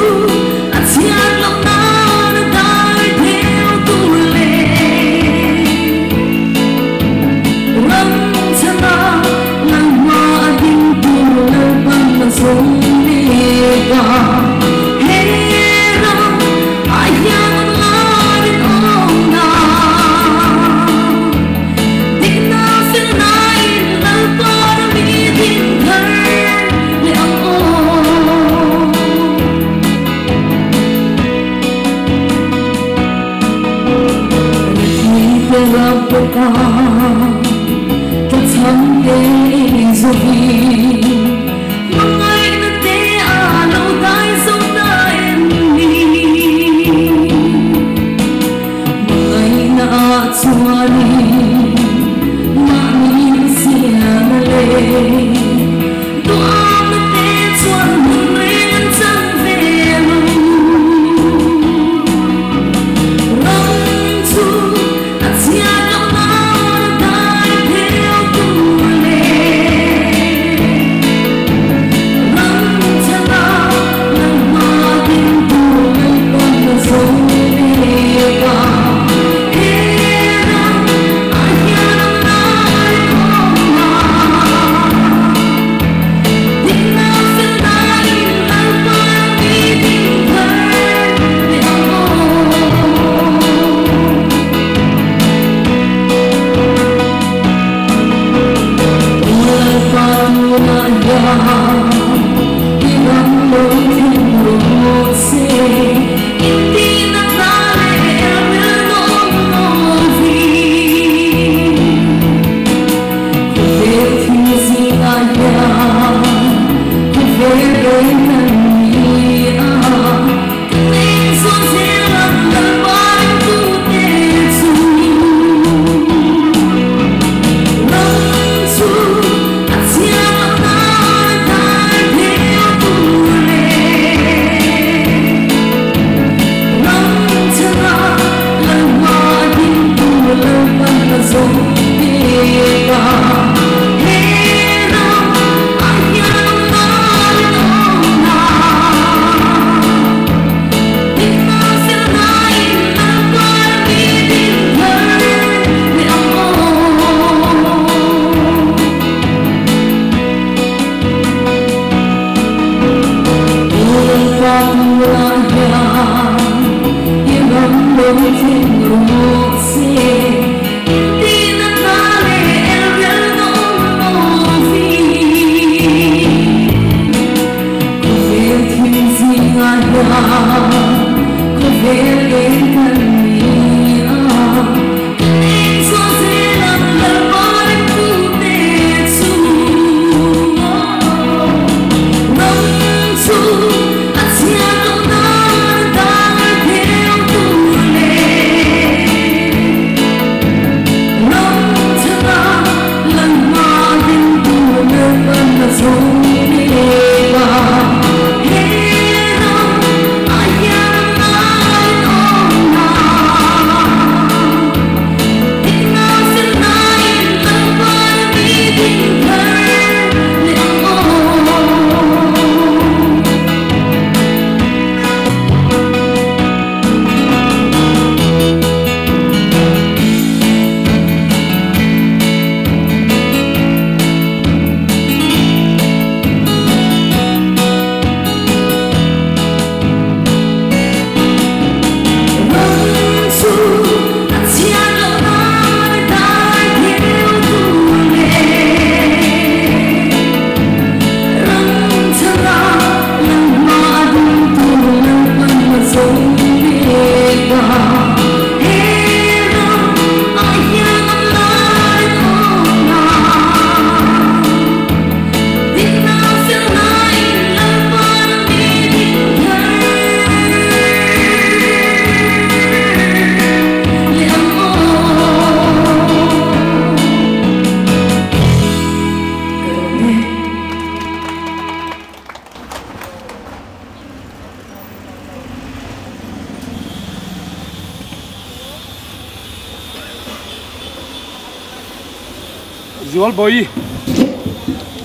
Zual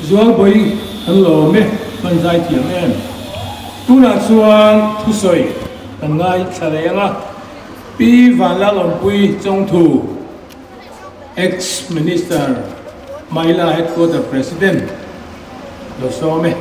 Zual Boi an lo me man zai thiam em tuna chuan thusoi kan ngai thlalenga Pi Van La Lom Pui Chong Thu ex minister Maila headquarter president lo so me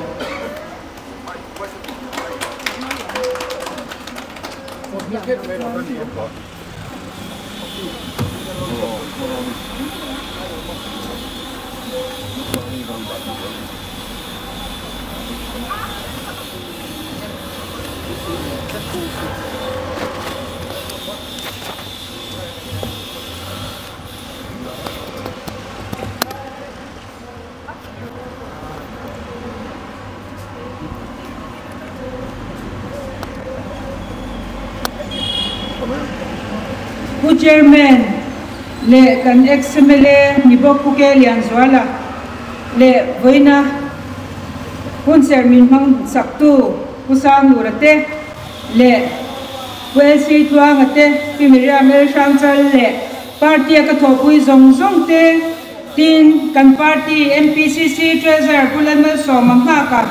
Chairman leh kan ex mla ni bawk Pu Ke Lianzuala leh vawiina hunserh min hmang saktu Pu Sanglura te leh Pu LC Tluanga te, Pi Miriam L Hrangchal leh party a ka thawhpui zawng zawng te, tin kan party MPCC Treasurer Pu Lalmalsawma nghaka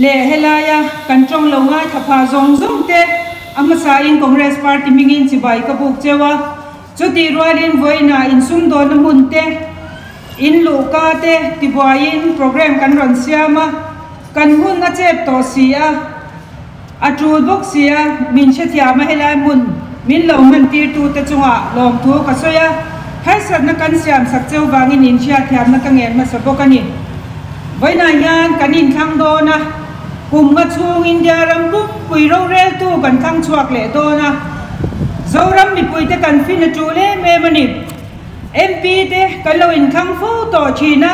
leh helaia kan tawng lo ngaithla phah zawng zawng te a hmasain Congress party hmingin chibai ka buk cheu a. Chutih rualin vawiinah insumdawnna hmun te, in luhka te tibuaiin program kan rawn siam a, kan hun a chep tawh si a, a tul bawk si a, min hrethiam a helai hmun min lo hman tirtu te chungah lawmthu ka sawi a, harsatna kan siam sak cheu vangin inhriatthiamna ka ngen hmasa bawk a ni. Vawiinah hian kan inthlang dawn a, kum nga chhung India ram pumpui roreltu kan thlang chhuak leh dawn a, Zoram mipuite kan fin a tul em em a ni. MP te kan lo inthlang fo tawh thin a,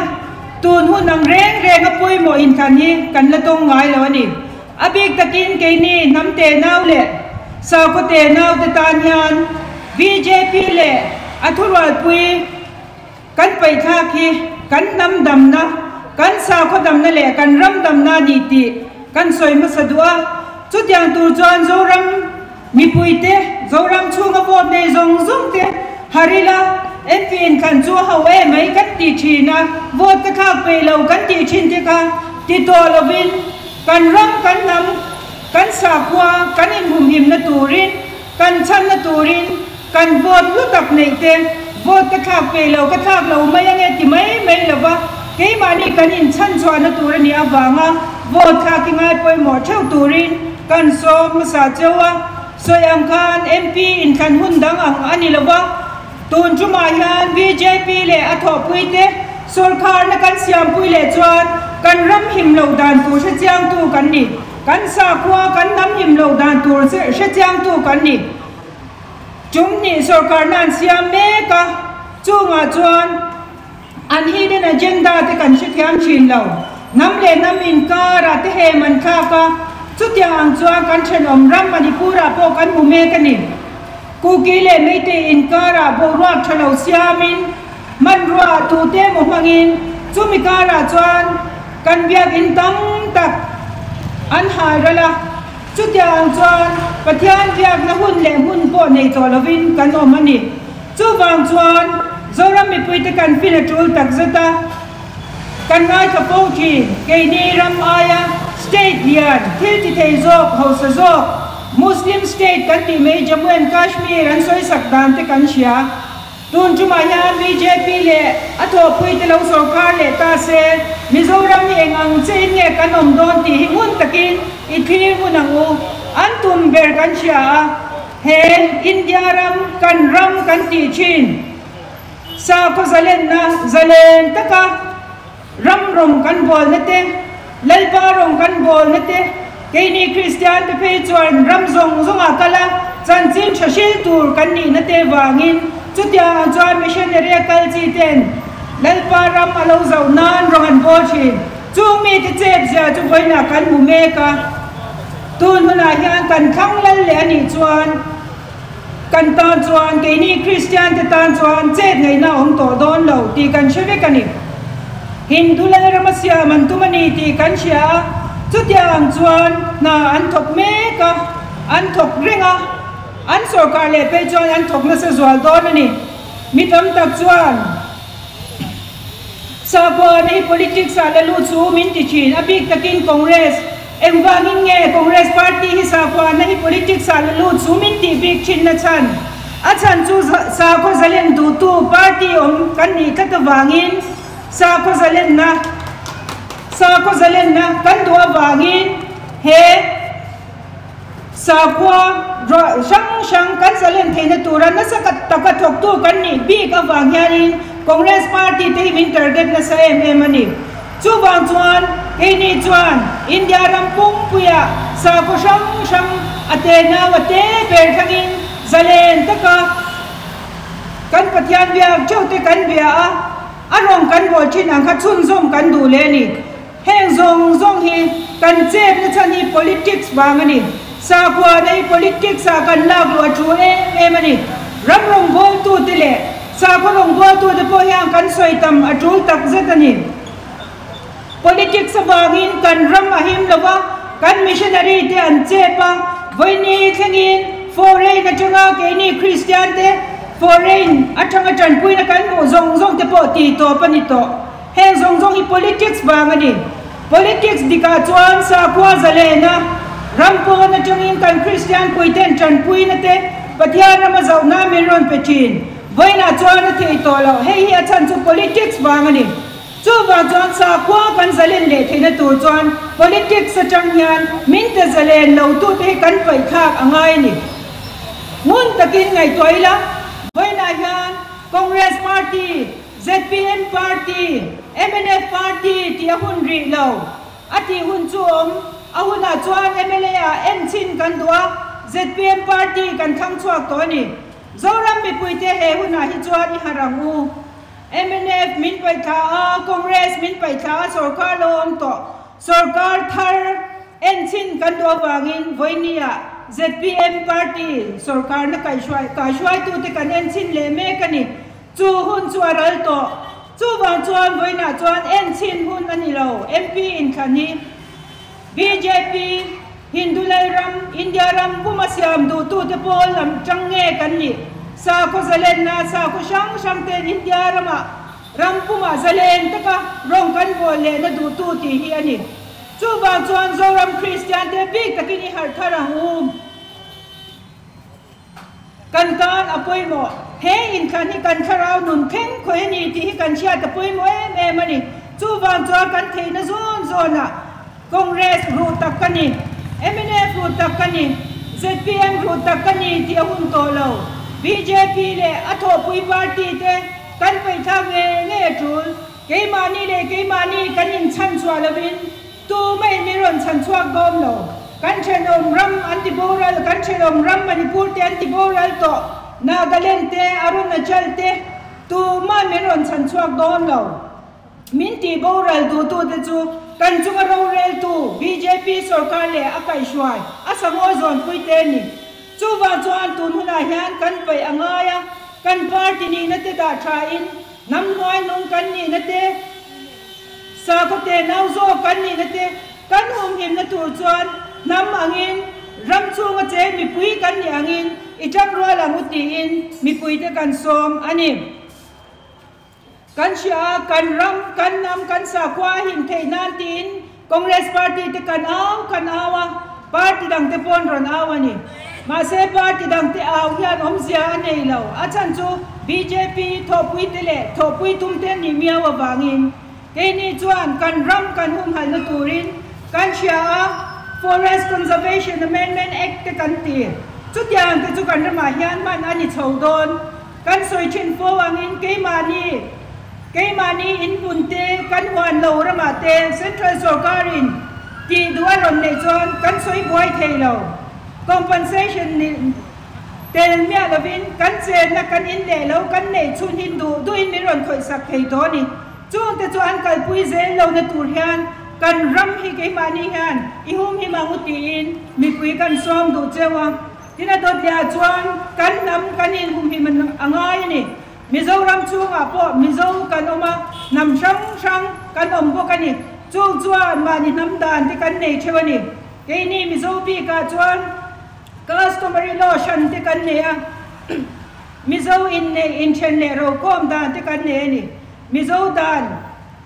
tun hun ang reng reng a pawimawh inthlan hi kan la tawng ngai lo a ni. A bik takin keini hnam tenau leh sakhaw tenau te tan hian bjp leh a thurualpui kan paihthlak hi kan hnam damna, kan sakhaw damna leh kan ram damna a ni tih kan sawi hmasa duh a. Chutiang tur chuan Zoram mipuite, Zoram chhunga vote nei zawng zawng te har ila, MP inthlan chu a ho em mai kan ti thin a, vote ka thlak peih lo kan tih thin te kha ti tawh lovin kan ram, kan hnam, kan sakhua, kan inhumhimna turin, kan chhanna turin Kan vote hlu tak neih te, vote ka thlak peih lo, ka thlak lo mai ange ti mai mai lo va, keimahni kan inchhan chhuahna tur a nih avanga vote thlak hi ngai pawimawh theuh turin kan sawm hmasa cheu a. Sawi ang khan MP inthlan hun dang ang a ni lo va, tun tumah hian bjp leh a thawhpui te sawrkharna kan siampui leh chuan kan ram him loh dan tur hrechiangtu kan ni, kan sakhua kan hnam him loh dan tur hrechiangtu kan ni. Tum hnih sorkarna an siam mek a, chungah chuan an hidden agenda te kan hrethiam thin lo. Hnam leh hnam inkarah te hem an thlak a, chutiang ang chuan kan thenawm ram Manipur-ah pawh kan hmu mek a ni. Kuki leh Meitei inkarah boruak tha lo siamin hmanrua tute emaw hmangin chumi karah chuan kan biakinn tam tak an hal ral a. Chutiang chuan Pathian biakna hun leh hmun pawh nei tawh lovin kan awm a ni. Chuvang chuan Zoram mipuite kan fin a tul tak zet a, kan ngaithla fo thin. Keini ram aia state lian, thil ti thei zawk, hausa zawk, Muslim state kan tih mai Jammu and Kashmir an sawisak dan te kan hria. Tun tumah hian bjp leh a thawhpuite lo sorkar leh ta se, Mizoram hi eng ang chein nge kan awm dawn tih hi ngun takin i thlir ngun ang u. An tum ber kan hria a, he India ram kan ram kan tih thin sakhaw zalenna zalen taka ram rawng kan bawlna te, Lalpa rawng kan bawlna te, keini Kristian te phei chuan ram zawng zawngah kal a, chanchin tha hril tur kan nihna te vangin chutiang ang chuan missionary a kal chi ten Lalpa ram a lo zauh nan rawng an bawl thin. Chung mite chep zia chu vawiinah kan hmu mek a, tun hunah hian kan thlang lal leh a nih chuan kan tan chuan, keini Kristian te tan chuan chet ngaihna a awm tawh dawn lo tih kan hre vek a ni. Hindu Lalrama siam an tum a ni tih kan hria a, chutiang ang chuan hna an thawk mek a, an thawk reng a, an sawrkar leh phei chuan an thawk nasa zual dawn a ni. Mi tam tak chuan Sakhua hi politics ah la lut chu min ti thin, a bik takin Congress. Engvangin nge Congress party hi sakhuana hi politics ah la lut chu min tih bik thin na chhan? A chhan chu sakhaw zalen duhtu party awm kan nih tlat avangin sakhaw zalenna sakhaw zalenna kan duh avangin he sakhua hrang hrang kan zalen theihna tura nasa taka thawktu kan nih bik avang hianin Congress party te hi min target nasa em em a ni. Chuvang chuan keini chuan India ram pumpuiah sakhaw hrang hrang a tenau a te ber thlangin zalen taka kan Pathian biak theuh te kan bia a, a rawng kan bawl thin ang kha chhunzawm kan duh leh a ni. Heng zawng zawng hi kan chetna chhan hi politics vang a ni. Sakhuana hi politics ah kan lak luh a thu em em a ni. Ram rawngbawltute leh sakhaw rawngbawltute pawh hian kan sawi tam a tul takzet a ni. Politics avangin kan ram a him lo va, kan missionary te an chep a, vawiini thlengin foreign atanga keini Kristian te foreign atanga tanpuina kan hmuh zawng zawng te pawh tih tawp a ni tawh. Heng zawng zawng hi politics vang a ni. Politics dikah chuan sakhua zalena ram pawn atangin kan Kristian puiten tanpuina te Pathian rama zohna min rawn pe thin. Vawiinah chuan a thei tawh loh. Hei hi a chhan chu politics vang a ni. Chuvang chuan sakhua kan zalen leh theihna tur chuan politics atang hian min te zalen lo tute hi kan paihthlak a ngai a ni. Ngun takin ngaihtuah ila, vawiinah hian Congress Party, Zpm Party, mnf Party tih a hun rih lo. A tih hun chu awm. A hunah chuan mla ah en chhin kan duh a, zpm Party kan thlang chhuak tawh a ni. Zoram mipuite he hunah hi chuan i harh ang u. Mnf min paihthla a, Congress min paihthla a, sorkar lo awm tawh. Sorkar thar en chhin kan duh avangin vawinia zpm party sorkarna kaihhruai kaihruaitute kan en chhin leh mek a ni. Chu hun chu a ral tawh. Chuvang chuan vawiinah chuan en chhin hun a ni lo. MP inthlan hi bjp, Hindu Lalram, India ram puma siam duhtute pawl lam tang nge kan nih? Sakhaw zalenna, sakhaw hrang hrang ten India ramah ram pumah zalen taka rawng kan bawl lehna duhtu tih hi a ni. Chuvang chuan Zoram Kristian te bik takin i harh thar ang u. Kan tan a pawimawh. He inthlan hi kan thlarau nun thleng khawih a ni tih hi kan hriat a pawimawh em em a ni. Chuvang chuan kan theihna zawn zawnah Congress ruh tak ka ni, mnf ruh tak ka ni, zpm ruh tak ka ni tih a hun tawh lo. Bjp leh a thawhpui party te kan paihthlak ngei ngei a tul. Keimahni leh keimahni kan inchhanchhuah lovin Tumah mi rawn chhan chhuak dawn lo. Kan thenawm ram an ti boral, kan thenawm ram Manipur te an ti boral tawh, Nagaland te, Arunachal te, tumah min rawn chhan chhuak dawn lo. Min ti boral duhtute chu kan chunga roreltu bjp sorkar leh a kaihhruai a sangawi zawnpui te ni. Chuvang chuan tun hunah hian kan paih a ngai a, kan party nihna te dah tha in hnam hnuai hnung kan nihna te, Sakhaw te nau zawk kan nihna te kan humhimna tur chuan hnam angin ram chhunga che mipui kan nih angin i tang rual ang u tiin mipuite kan sawm a ni. Kan hria a, kan ram, kan hnam, kan sakhua a him theih nan tiin Congress party te kan au kan au a, party dang te pawn rawn au a ni. Mahse party dang te au hian awmzia a nei lo, a chhan chu bjp thawhpui te leh thawhpui tum te nih miau avangin. Keini chuan kan ram kan humhalhna turin kan hria a, Forest Conservation Amendment Act te kan ti. Chutiang te chu kan ramah hian hman a ni chho dawn. Kan sawi thin fo angin keimahni keimahni inhmun te kan huan lo ramah te Central sorkarin tih duh a rawn neih chuan kan sawi buai thei lo. Compensation ni tel miah lovin kan chenna kan in leh lo kan neih chhun hin duh duhin min rawn khawihsak thei tawh a ni. Chungte chu an kalpui zel lohna tur hian kan ram hi keimahni hian i humhim ang u tiin mipui kan sawm duh cheu a. Tin a dawt leh ah chuan kan hnam kan inhumhim a ngai a ni. Mizoram chhungah pawh Mizo kan awm a, hnam hrang hrang kan awm bawk a ni. Chung chuan mahni hnam dan te kan nei theuh a ni. Keini Mizo bikah chuan customary law hran te kan nei a, Mizo inneih inthen leh rokhawm dan te kan nei a ni. Mizo dan,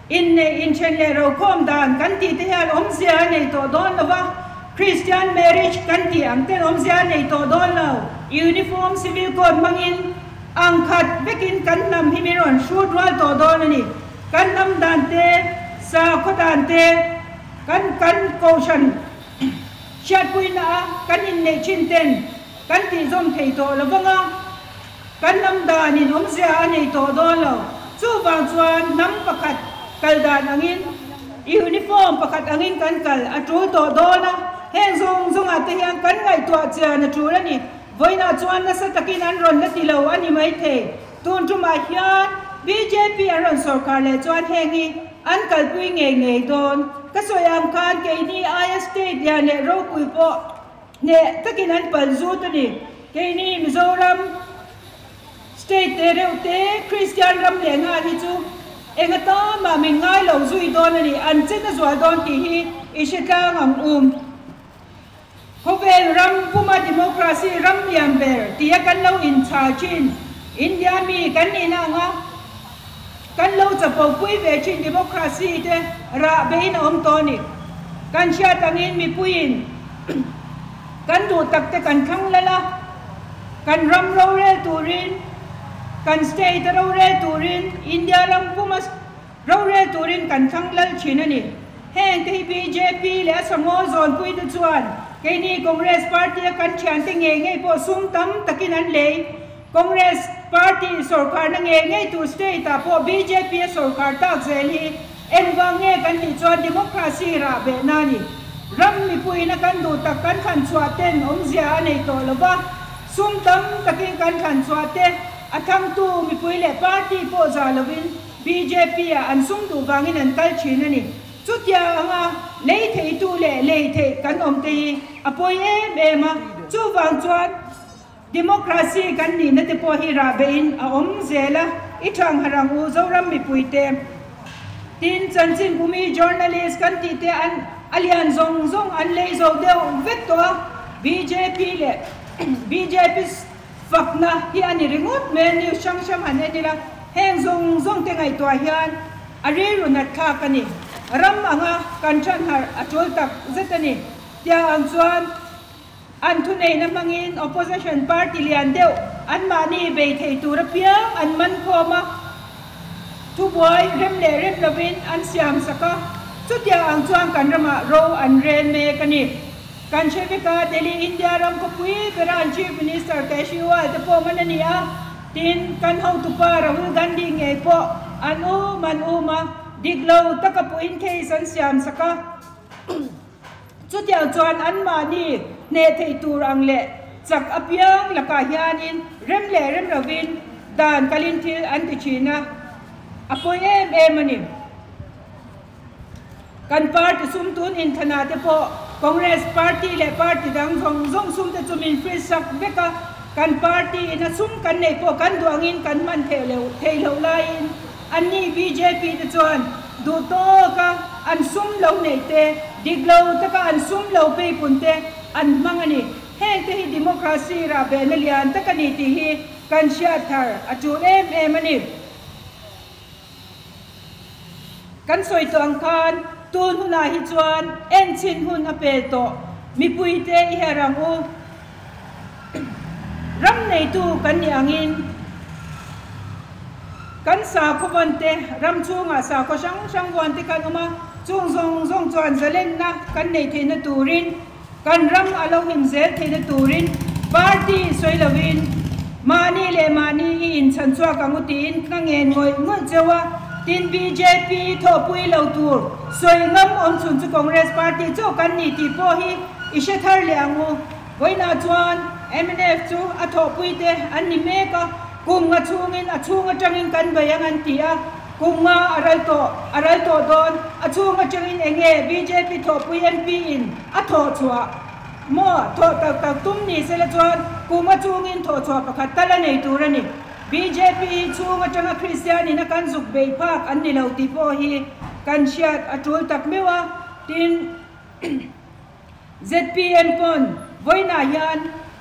inneih, inthen leh rokhawm dan kan tih te hian awmzia a nei tawh dawn lo va, Christian marriage kan tih ang ten awmzia a nei tawh dawn lo. Uniform Civil Code hmangin ang khat vekin kan hnam hi min rawn hrut rual tawh dawn a ni. Kan hnam dan te, sakhaw dan te, kan kan kohhran hriatpuina a kan inneih thin ten kan tihzawm thei tawh lo vang a. Kan hnam danin awmzia a nei tawh dawn lo. Chuvang chuan hnam pakhat kal dan angin, uniform pakhat angin kan kal a tul tawh dawn a. Heng zawng zawngah te hian kan ngaihtuah chian a tul a ni. Vawiinah chuan nasa takin an rawn la ti lo a ni maithei. Tun tumah hian bjp an rawn sawrkar leh chuan heng hi an kalpui ngei ngei dawn. Ka sawi ang khan keini aia state lian leh ropui pawh hneh takin an pal zut a ni. Keini Mizoram. State te reuh te Kristian ram leh nghal hi chu eng atan mah min ngai lo zui dawn a ni, an chen a zual dawn tih hi i hre tlang ang u. Khawvel ram puma democracy ram lian ber tia kan lo inchhal thin India mi kan nihna anga kan lo chapo pui ve thin democracy te rah bein a awm tawh a ni. Kan hriat angin mipuiin kan duh tak te kan thlang lal a, kan ram rorel turin, kan state a rorel turin, India ram puma Rorel turin kan thlang lal thin a ni. Heng te hi bjp leh a sangawl zawnpui te chuan keini Congress party a kan thiante ngei ngei pawh sum tam takin an lei. Congress party sawrkharna ngei ngei tur state ah pawh bjp a sawrkhar tak zel hi engvang nge kan tih chuan democracy rah behna a ni. Ram mipuiin a kan duh tak kan thlan chhuah ten awmzia a nei tawh lova, sum tam takin kan thlan chhuah te a thangtu mipui leh party pawh za lovin Bjp ah an sum duh vangin an kal thin a ni. Chutia anga lei theitu leh lei theih kan awm te hi a pawi em em a, chuvang chuan democracy kan nihna te pawh hi rah behin a awm zel a, i thang harh ang u Zoram mipui te. Tin, chanchin bumi journalist kan tih te an a lian zawng zawng an lei zo deuh vek tawh a, bjp leh bjp Fakna hi a ni ringawt mai a, news hrang hrang han en ila, heng zawng zawng te ngaihtuah hian a rilru nat thlak a ni. Ram anga kan than harh a tul tak zet a ni. Tia ang chuan an thuneihna hmangin opposition party lian deuh anmahni bei thei tur apiang an man khawm a, thubuai rem leh rem lovin an siam sak a, chutia ang chuan kan ramah ro an rel mek a ni. Kan hre vek a, Delhi India ram khawpui bera an Chief Minister Kejriwal te pawh man a ni a, tin kan hotupa Rahul Gandhi ngei pawh an um an um a, dik lo taka puhin case an siam sak a, chutiang chuan anmahni hneh theih tur ang leh chak apiang lakah hianin rem leh rem lovin dan kalin thil an ti thin a, a pawi em em a ni. Kan party sum tun inthlanah te pawh Congress party leh party dang zawng zawng sum te chu min free sak vek a, kan party in a sum kan neih pawh kan duh angin kan hman theih loh theih loh laiin anni bjp te chuan duh tawk a an sum lo neih te, dik lo taka an sum lo peipun te an hmang a ni. Heng te hi democracy rah behna lian tak a ni tih hi kan hriat thar a tul em em a ni. Kan sawi tawh ang khan tun hunah hi chuan enchhin hun a pel tawh. Mipuite i her ang u. Ram neitu kan nih angin kan sakhaw vawn te, ram chhungah sakhaw hrang hrang vawn te kan awm a, chung zawng zawng chuan zalenna kan neih theihna turin, Kan ram a lo him zel theihna turin party sawi lovin mahni leh mahni i inchhan chhuak ang u tiin ka ngen ngawih ngawih cheu a, tin bjp thawhpui lo tur sawi ngam awm chhun chu Congress party chauh kan ni tih pawh hi i hre thar leh ang u. Vawiinah chuan mnf chu a thawhpui te an ni mek a, kum nga chhungin a chhung atangin kan bei ang an ti a, Kum nga a ral tawh, a ral tawh dawn, a chhung atangin eng nge bjp thawhpui MP in a thawh chhuah maw? Thawh tak tak tum ni sela chuan kum a chungin thawh chhuah pakhat tal a nei tur a ni. Bjp hi chhung atanga Kristian in a kan zuk bei phak an ni lo tih pawh hi kan hriat a tul tak meuh a, tin Zpm pawn vawiinah hian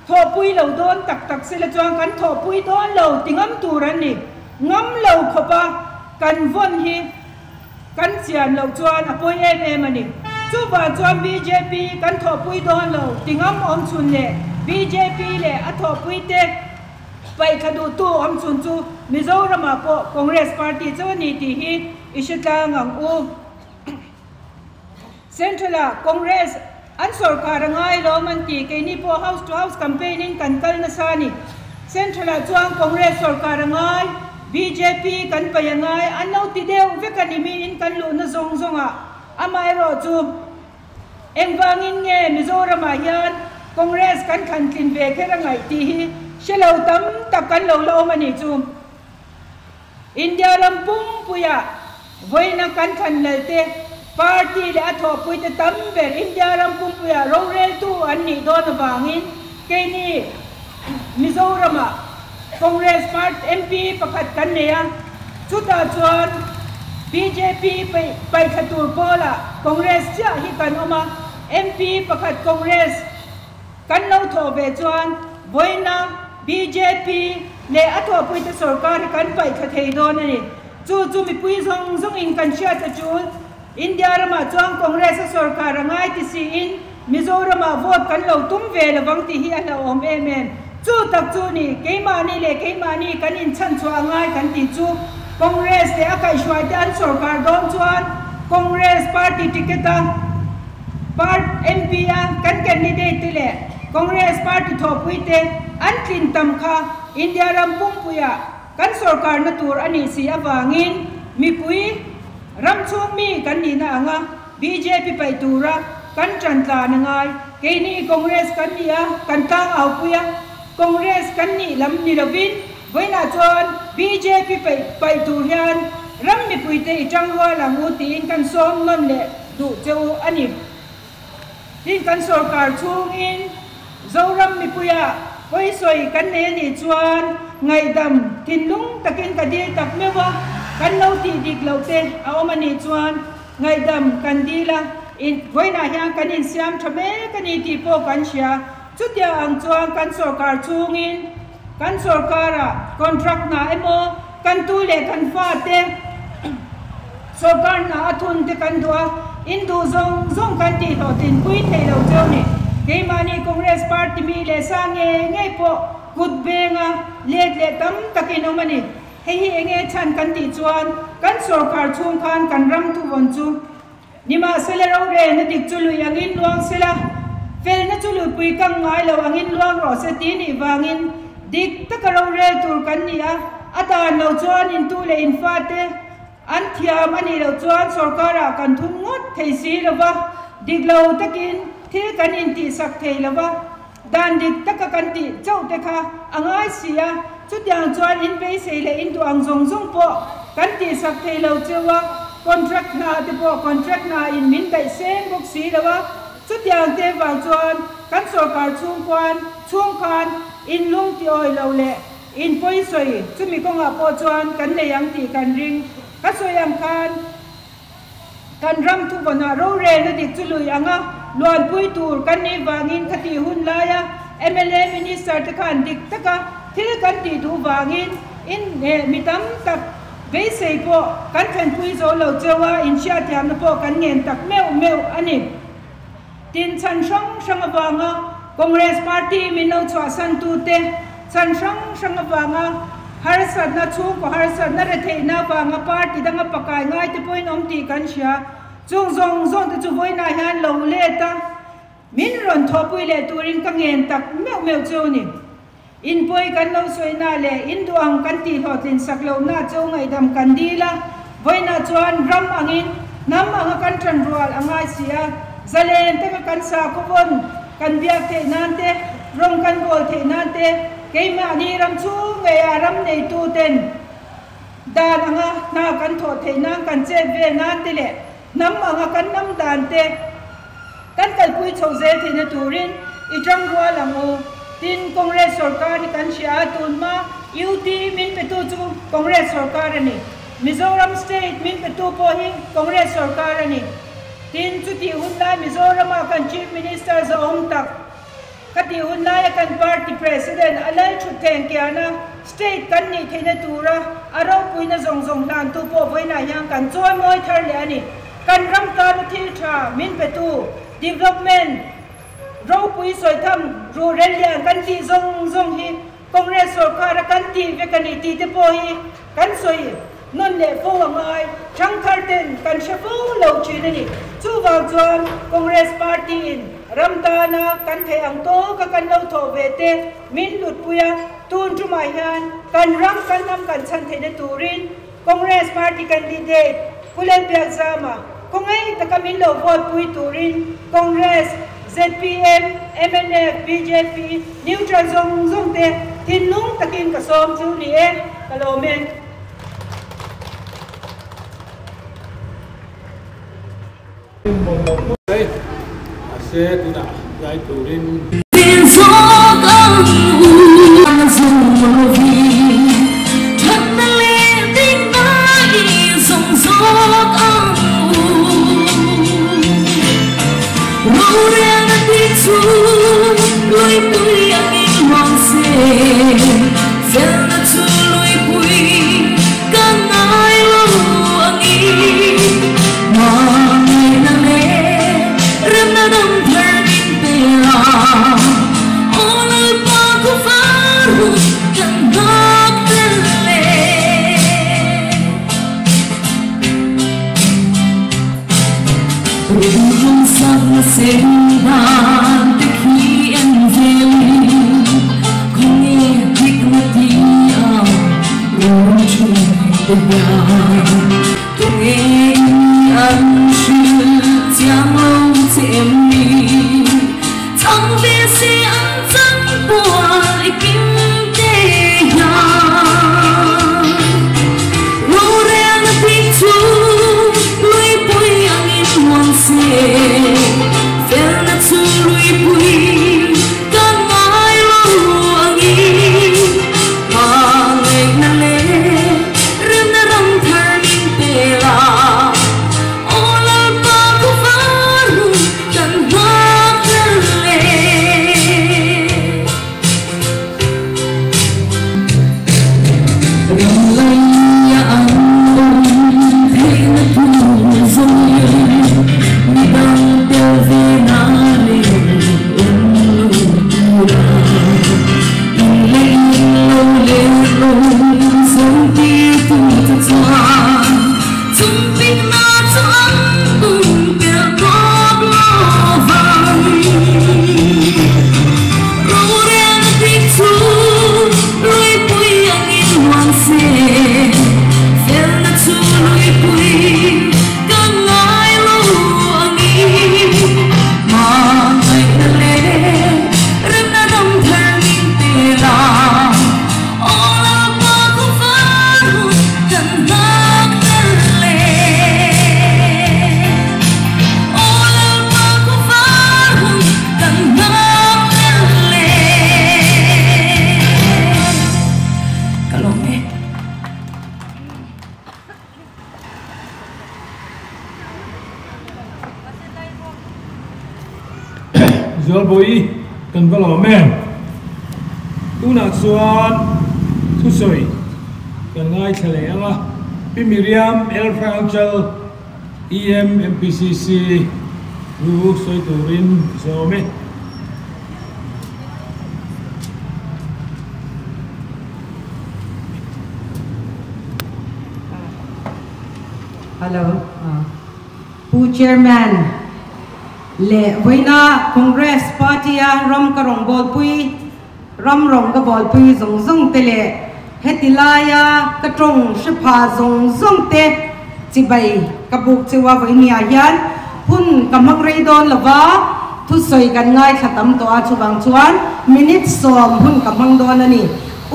thawhpui lo dawn tak tak sela chuan kan thawhpui dawn lo ti ngam tur an ni. Ngam lo khawpa kan vawn hi kan chian loh chuan a pawi em em a ni. Chuvang chuan bjp kan thawhpui dawn lo ti ngam awm chhun leh bjp leh a thawhpui te paihthla duhtu awm chhun chu Mizoramah pawh Congress party chu a ni tih hi i hre tlang ang u. Central ah Congress an sorkar a ngai lawm an ti, keini pawh house to house campaign in kan kal nasa a ni. Central ah chuan Congress sorkar a ngai, bjp kan paih a ngai, an lo ti deuh vek a ni mi in kan luhna zawng zawng ah. Amaherawh chu engvangin nge Mizoram ah hian Congress kan thlan tlin ve kher a ngaih tih hi hre lo tam tak kan lo la awm a nih chu. India ram pumpuia vawiina kan thlan lalte party leh a thawhpuite tam ber India ram pumpuia roreltu an nih dawn avangin keini Mizoramah Congress Part MP pakhat kan nei a, chutah chuan bjp paihthla tur pawlah Congress chiah hi kan awm a, MP pakhat Congress kan lo thawh ve chuan vawiina bjp leh a thawhpuite sorkar hi kan paihthla thei dawn a ni. Chu chu mipui zawng zawngin kan hriat a tul. India ramah chuan Congress a sorkar a ngai ti siin Mizoramah vote kan lo tum ve lovang tih hi a hlauhawm em em. Chu tak chu ni, keimahni leh keimahni kan inchhanchhuah a ngai kan tih chu Congress leh a kaihhruaite an sorkar dawn chuan Congress party ticket a part MP a kan candidate te leh Congress party thawhpuite an tlin tam kha India ram pumpuiah Kan sorkarna tur a nih si avangin mipui ram chhung mi kan nihna anga bjp paih tura kan ṭan tlan a ngai. Keini Congress kan ni a, kan tlang aupui a, Congress kan nih lam ni lovin vawiinah chuan bjp paih paih tur hian ram mipuite i ṭang rual ang u tiin kan sawm nawn leh duh che u a ni. Tin, kan sorkar chhungin Zoram mipuia pawisawi kan nei a nih chuan ngaihdam thinlung takin ka dil tak meuh a, kan lo tih dik loh te a awm a nih chuan ngaihdam kan dil a, in vawiinah hian kan insiam tha mek a ni tih pawh kan hria. Chutia ang chuan kan sorkar chhungin kan sorkara contract hna emaw kan tu leh kan fate sorkar hna a thun te kan duh a, in duh zawng zawng kan tih hlawhtlinpui thei lo cheu ni. Keimahni Congress party mi leh sa ngei ngei pawh kut benga let leh tam takin awm a ni. Hei hi enge chhan kan tih chuan kan sorkar chhung khan kan ram thuvawn chu Nimahsela rorelna dik chu lui angin luang sela, felna chu luipui kang ngai lo angin luang rawh se tih nih vangin dik taka rorel tur kan ni a, a dan lo chuan intu leh infate an thiam a nih loh chuan sorkarah kan thum ngawt thei si lo va, dik lo takin thil kan intihsak thei lo va, dan dik taka kan tih chauh te kha a ngai si a, chutiang chuan in beisei leh in duh ang zawng zawng pawh kan tihsak thei lo cheu a, contract hna te pawh contract hna in min daih seng bawk si lo a, chutiang te vang chuan kan sorkar chhungkuan chhung khan in lung ti awi lo leh in pawisawi chumi kawngah pawh chuan kan nei ang tih kan ring ka sawi ang khan. Kan ram thuvawnah rorelna dik chu lui anga luanpui tur kan nih vangin ka tih hun laia mla Minister te khan dik taka thil kan tih duh vangin in mi tam tak beisei pawh kan thlenpui zo lo cheu a, inhriatthiamna pawh kan ngen tak meuh meuh a ni. Tin, chhan hrang hrang avanga Congress Party min lo chhuahsantute, chhan hrang hrang avanga harsatna, chhungkaw harsatna, retheihna avanga party danga pakai ngaite pawhin awm tih kan hria. Chung zawng zawngte chu vawiinah hian lo let a, min rawn thawhpui leh turin ka ngen tak meuh meuh chu a ni. Inpawi kan lo sawina leh induang kan tih hlawhtlin sak lohna chu ngaihdam kan dil a, vawiinah chuan ram angin hnam anga kan ṭan rual a ngai si a, zalen taka kan sakhaw vawn kan biak theih nan te, rawng kan bawl theih nan te, keimahni ram chhung ngeia ram neituten dan anga hna kan thawh theih nan kan chet vel nan te leh hnam anga kan hnam dan te, Kan kalpui chho zel theihna turin i ṭang rual ang u. Tin, Congress sorkar hi kan hria a, tun hma UT min petu chu Congress sorkar a ni. Mizoram State min petu pawh hi Congress sorkar a ni. Tin, chutih hun lai Mizorama kan Chief Minister zahawm tak, khatih hun laia kan Party President a lal thut theng kiana State kan nih theihna tura a ropuina zawng zawng hlantu pawh vawiinah hian kan chawimawi thar leh a ni. Kan ram tana thil tha min petu development ropui sawitham ruhrel lian kan tih zawng zawng hi Congress sorkara kan tih vek a ni tih te pawh hi kan sawi nawn leh fo a ngai. Thangthar ten kan hre fo lo thin a ni. Chuvang chuan Congress party in ram tana kan theih ang tawka kan lo thawh ve te min lutpui a, tun tumah hian kan ram kan hnam kan chhan theihna turin Congress party candidate Pu Lalbiakzama khawngaih taka min lo vote pui turin Congress, zpm, mnf, bjp, neutral zawng zawng te thinlung takin ka sawm chu ni e, ka lawm e.
Mahse tunah zai turin.
chu lui pui angin luang se felna chu lui pui ka ngai lo angin hmangaihna leh remna dam thar min pe la aw Lalpa khuvar hun kan nghak tel le. Rung sang sen dan te khi en velin khong nge dik na ti a rung chu te hian tu nge an hrilh chiang lo che em ni chang ve se an chang pual i kim te hian rorel na dik chu lui pui angin luang se felna chu lui pui ka ngai lo angin hmangaihna leh remna ram thar min pe la aw Lalpa khuvar hun kan nghak tel le. Ram laia an awm theihna tur zawngin mi dang tel ve na leh awm lo tura in leh in lo leh lo zawng tir tu te chuan chung pik na chu an tum tel tawp lo vang. Rorel na dik chu lui pui angin luang se felna chu lui pui ka ngai lo angin hmangaihna leh remna dam thar min pe la aw Lalpa khuvar hun kan nghak tel le. Aw Lalpa khuvar hun kan nghak tel le. Ka lawm e.
Zualbawi kan va lawm em? Tunah chuan thusawi kan ngaithla leh ang a, Pi Miriam El Hrangchal EM MPCC thu sawi turin ka sawm e.
Hello. Pu Chairman leh vawiina Congress Party a ram ka rawn bawlpui, ram rawn ka bawlpui zawng zawng te leh heti laia ka tawng hre pha zawng zawng te chibai ka buk cheu a vawinia hian hun ka hmang rei dawn lova thusawi kan ngaithla tam tawh a chuvang chuan minute 10 hun ka hmang dawn a ni.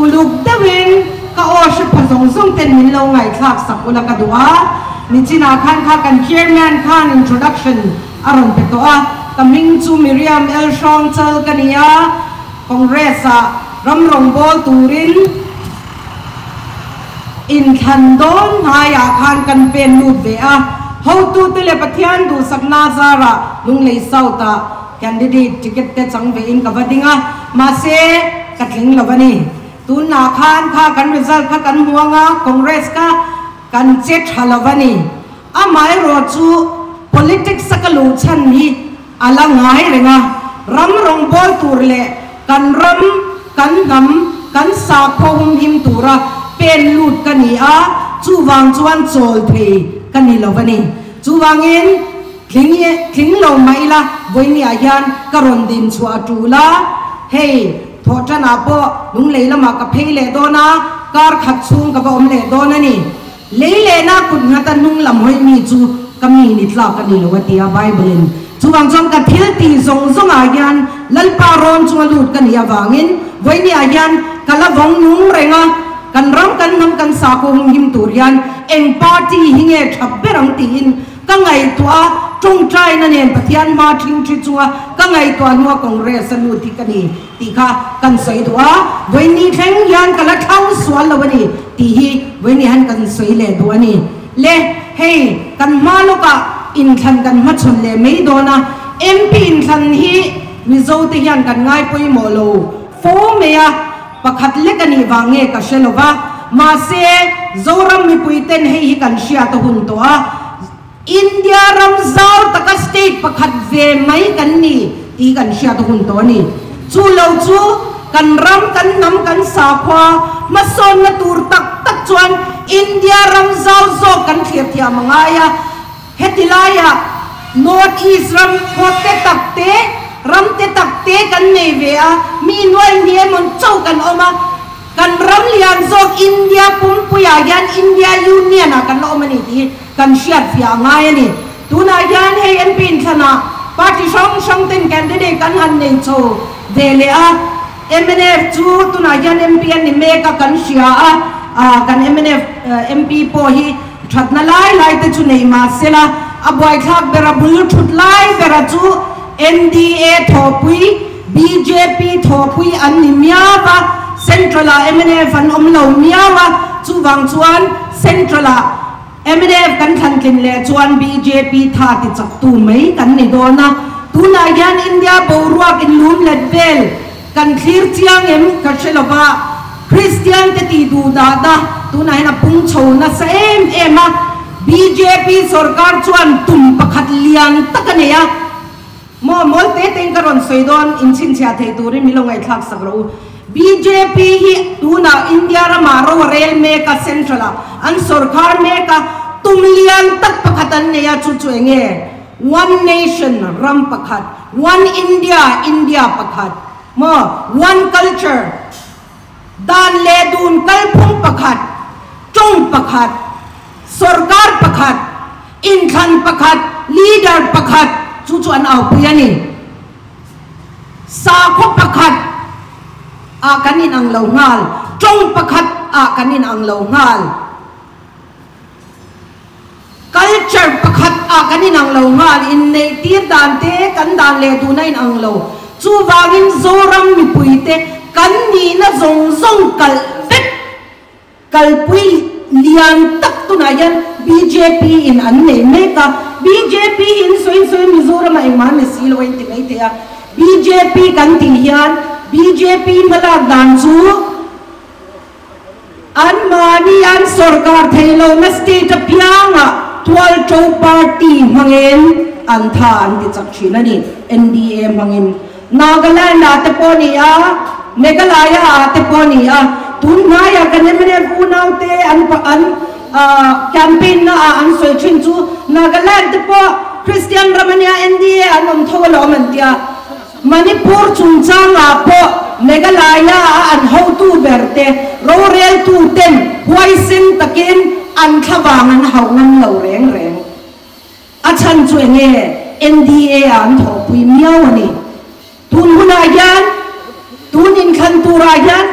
Uluk deuhin ka aw hre pha zawng zawng ten min lo ngaihthlak sak ula ka duh a, nichinah khan kha kan chairman khan introduction a rawn pe tawh a, ka hming chu Miriam El Hrangchal ka ni a, Congress ah ram rawn bawl turin inthlan dawn hnaiah khan kan pen lut ve a, hotute leh Pathian duhsakna zarah Lunglei South ah candidate ticket te chang ve in ka va ding a, mahse ka tling lo a ni. Tunah khan kha kan result kha kan hmu anga Congress kha kan che tha lo a ni. Amaherawh chu politics a ka luh chhan hi a la ngai reng a, ram rawn bawl tur leh kan ram, kan hnam, kan sakhaw humhim tura pen lut ka ni a, chuvang chuan chawl thei ka ni lo a ni. Chuvangin tling tling lo mah ila vawinia hian ka rawn din chhuah a tul a, hei thawhtanah pawh lunglei lamah ka phei leh dawn a, kar khat chhung ka va awm leh dawn a ni. Lei lehna kut nghata hnung lam hawi mi chu ka mi ni tlak a ni lo a ti a Bible in. Chuvang chuan ka thil tih zawng zawngah hian Lalpa rawn chunga lut ka nih avangin vawinia hian ka la vawng nung reng a, kan ram kan hnam kan sakhaw humhim tur hian eng party hi nge tha ber ang tiin ka ngaihtuah a, tawngtaina nen Pathian hma thing thi chunga ka ngaihtuah hnua Congress a lut hi ka ni tih kha kan sawi duh a, vawiin thleng hian ka la thlang sual lo a ni tih hi vawiin hian kan sawi leh duh a ni. Le hei kan hma lawkah inthlan kan hmachhawn leh mai dawn a, MP inthlan hi Mizo te hian kan ngai pawimawh lo fo mai a, pakhat lek a nih vang nge ka hre lo va, mahse Zoram mipui ten hei hi kan hriat a hun tawh a, India ram zau taka state pakhat ve mai kan ni tih kan hriat a hun tawh a ni. Chu lo chu kan ram, kan hnam, kan sakhua hmasawnna tur tak tak chuan India ram zau zawk kan thlir thiam a ngai a. Heti laiah North East ram khaw te tak te, ram te tak te kan nei ve a, mi nuai hnih emaw chauh kan awm a. Kan ram lian zawk India pumpuiah hian India Union ah kan la awm a ni tih hi kan hriat fiah a ngai a ni. Tunah hian hei MP inthlanah party hrang hrang ten candidate kan han nei chho ve leh a, mnf chu tunah hian MP a ni mek a kan hria a, kan mnf MP pawh hi thatna lai lai te chu nei mah sela a buaithlak ber a bul thut lai bera chu NDA thawhpui Bjp thawhpui an ni miau a, Central ah mnf an awm lo miau a, chuvang chuan Central ah mnf kan thlan tlin leh chuan bjp tha ti chak tu mai kan ni dawn a, tunah hian India boruak in lum let vel kan thlir chiang em ka hre lo va, Kristian te tih duh dah dah tunah hian a pung chho nasa em em a, bjp sorkar chuan tum pakhat lian tak a nei a. Maw mawl te tein ka rawn sawi dawn, inchhinchhiah thei turin min lo ngaihthlak sak rawh u. Bjp hi tunah India ramah ro a rel mek a, central ah an sawrkhar mek a, tum lian tak pakhat an nei a, chu chu eng nge? One nation, ram pakhat, one India, India pakhat, maw one culture, dan leh dun kalphung pakhat, tawng pakhat, sawrkar pakhat, Inthlan pakhat, leader pakhat chu chu an aupui a ni. Sakhaw pakhat ah kan inang lo nghal, tawng pakhat ah kan inang lo nghal, culture pakhat ah kan inang lo nghal, inneih tir dan te kan dan leh duhna inang lo. Chuvangin Zoram mipuite kan nihna zawng zawng kalh vek. Kalpui lian tak tunah hian bjp in an nei mek a, bjp in sawi sawi Mizoram ah engmah an ni si lo a inti mai thei a, bjp kan tih hian bjp hmalak dan chu an mahni an sorkar thei lohna state apiangah tualto party hmangin an tha an ti chak thin a ni, NDA hmangin. Nagaland ah te pawh ni a, Meghalaya ah te pawh ni a, tun hmaiah kan mnf unau te an an campaign na ah an sawi thin chu Nagaland te pawh Christian ram ania NDA an awm tho alawm an tia. Manipur chungchang ah pawh Meghalaya a an hotu ber te roreltu ten huaisen takin an thlavang an hauh ngam lo reng reng. A chhan chu enge NDA ah an thawhpui miau a ni. Tun hunah hian, tun inthlan turah hian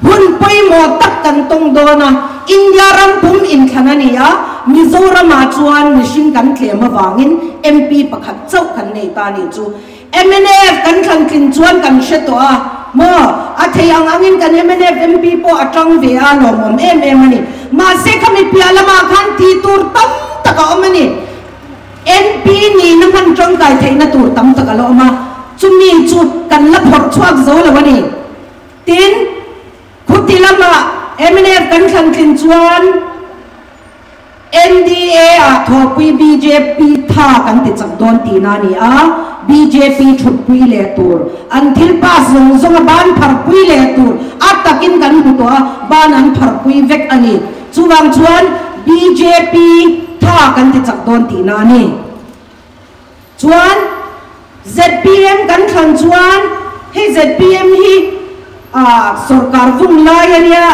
hun pawimawh tak kan tawng dawn a, India ram pum inthlan a ni a, Mizoramah chuan mihring kan tlem avangin MP pakhat chauh kan nei ta a nih chu. Mnf kan thlan tlin chuan kan hre tawh a maw? A thei ang angin kan mnf MP pawh a tang ve a, lawmawm em em a ni. Mahse khami piah lamah khan tih tur tam tak a awm a ni. MP nihna hman tangkai theihna tur tam tak a la awm a, chumi chu kan la phawrh chhuak zo lo a ni. Tin, khuti lamah mnf kan thlan tlin chuan, NDA ah thawhpui bjp tha kan ti chak dawn tihna a ni a, bjp thutpui leh tur, an thil pass zawng zawng a ban pharpui leh tur a takin kan hmu tawh a, ban an pharpui vek a ni. Chuvang chuan bjp tha kan ti chak dawn tihna a ni. Chuan zpm kan thlan chuan hei zpm hi sorkar vung lai a nia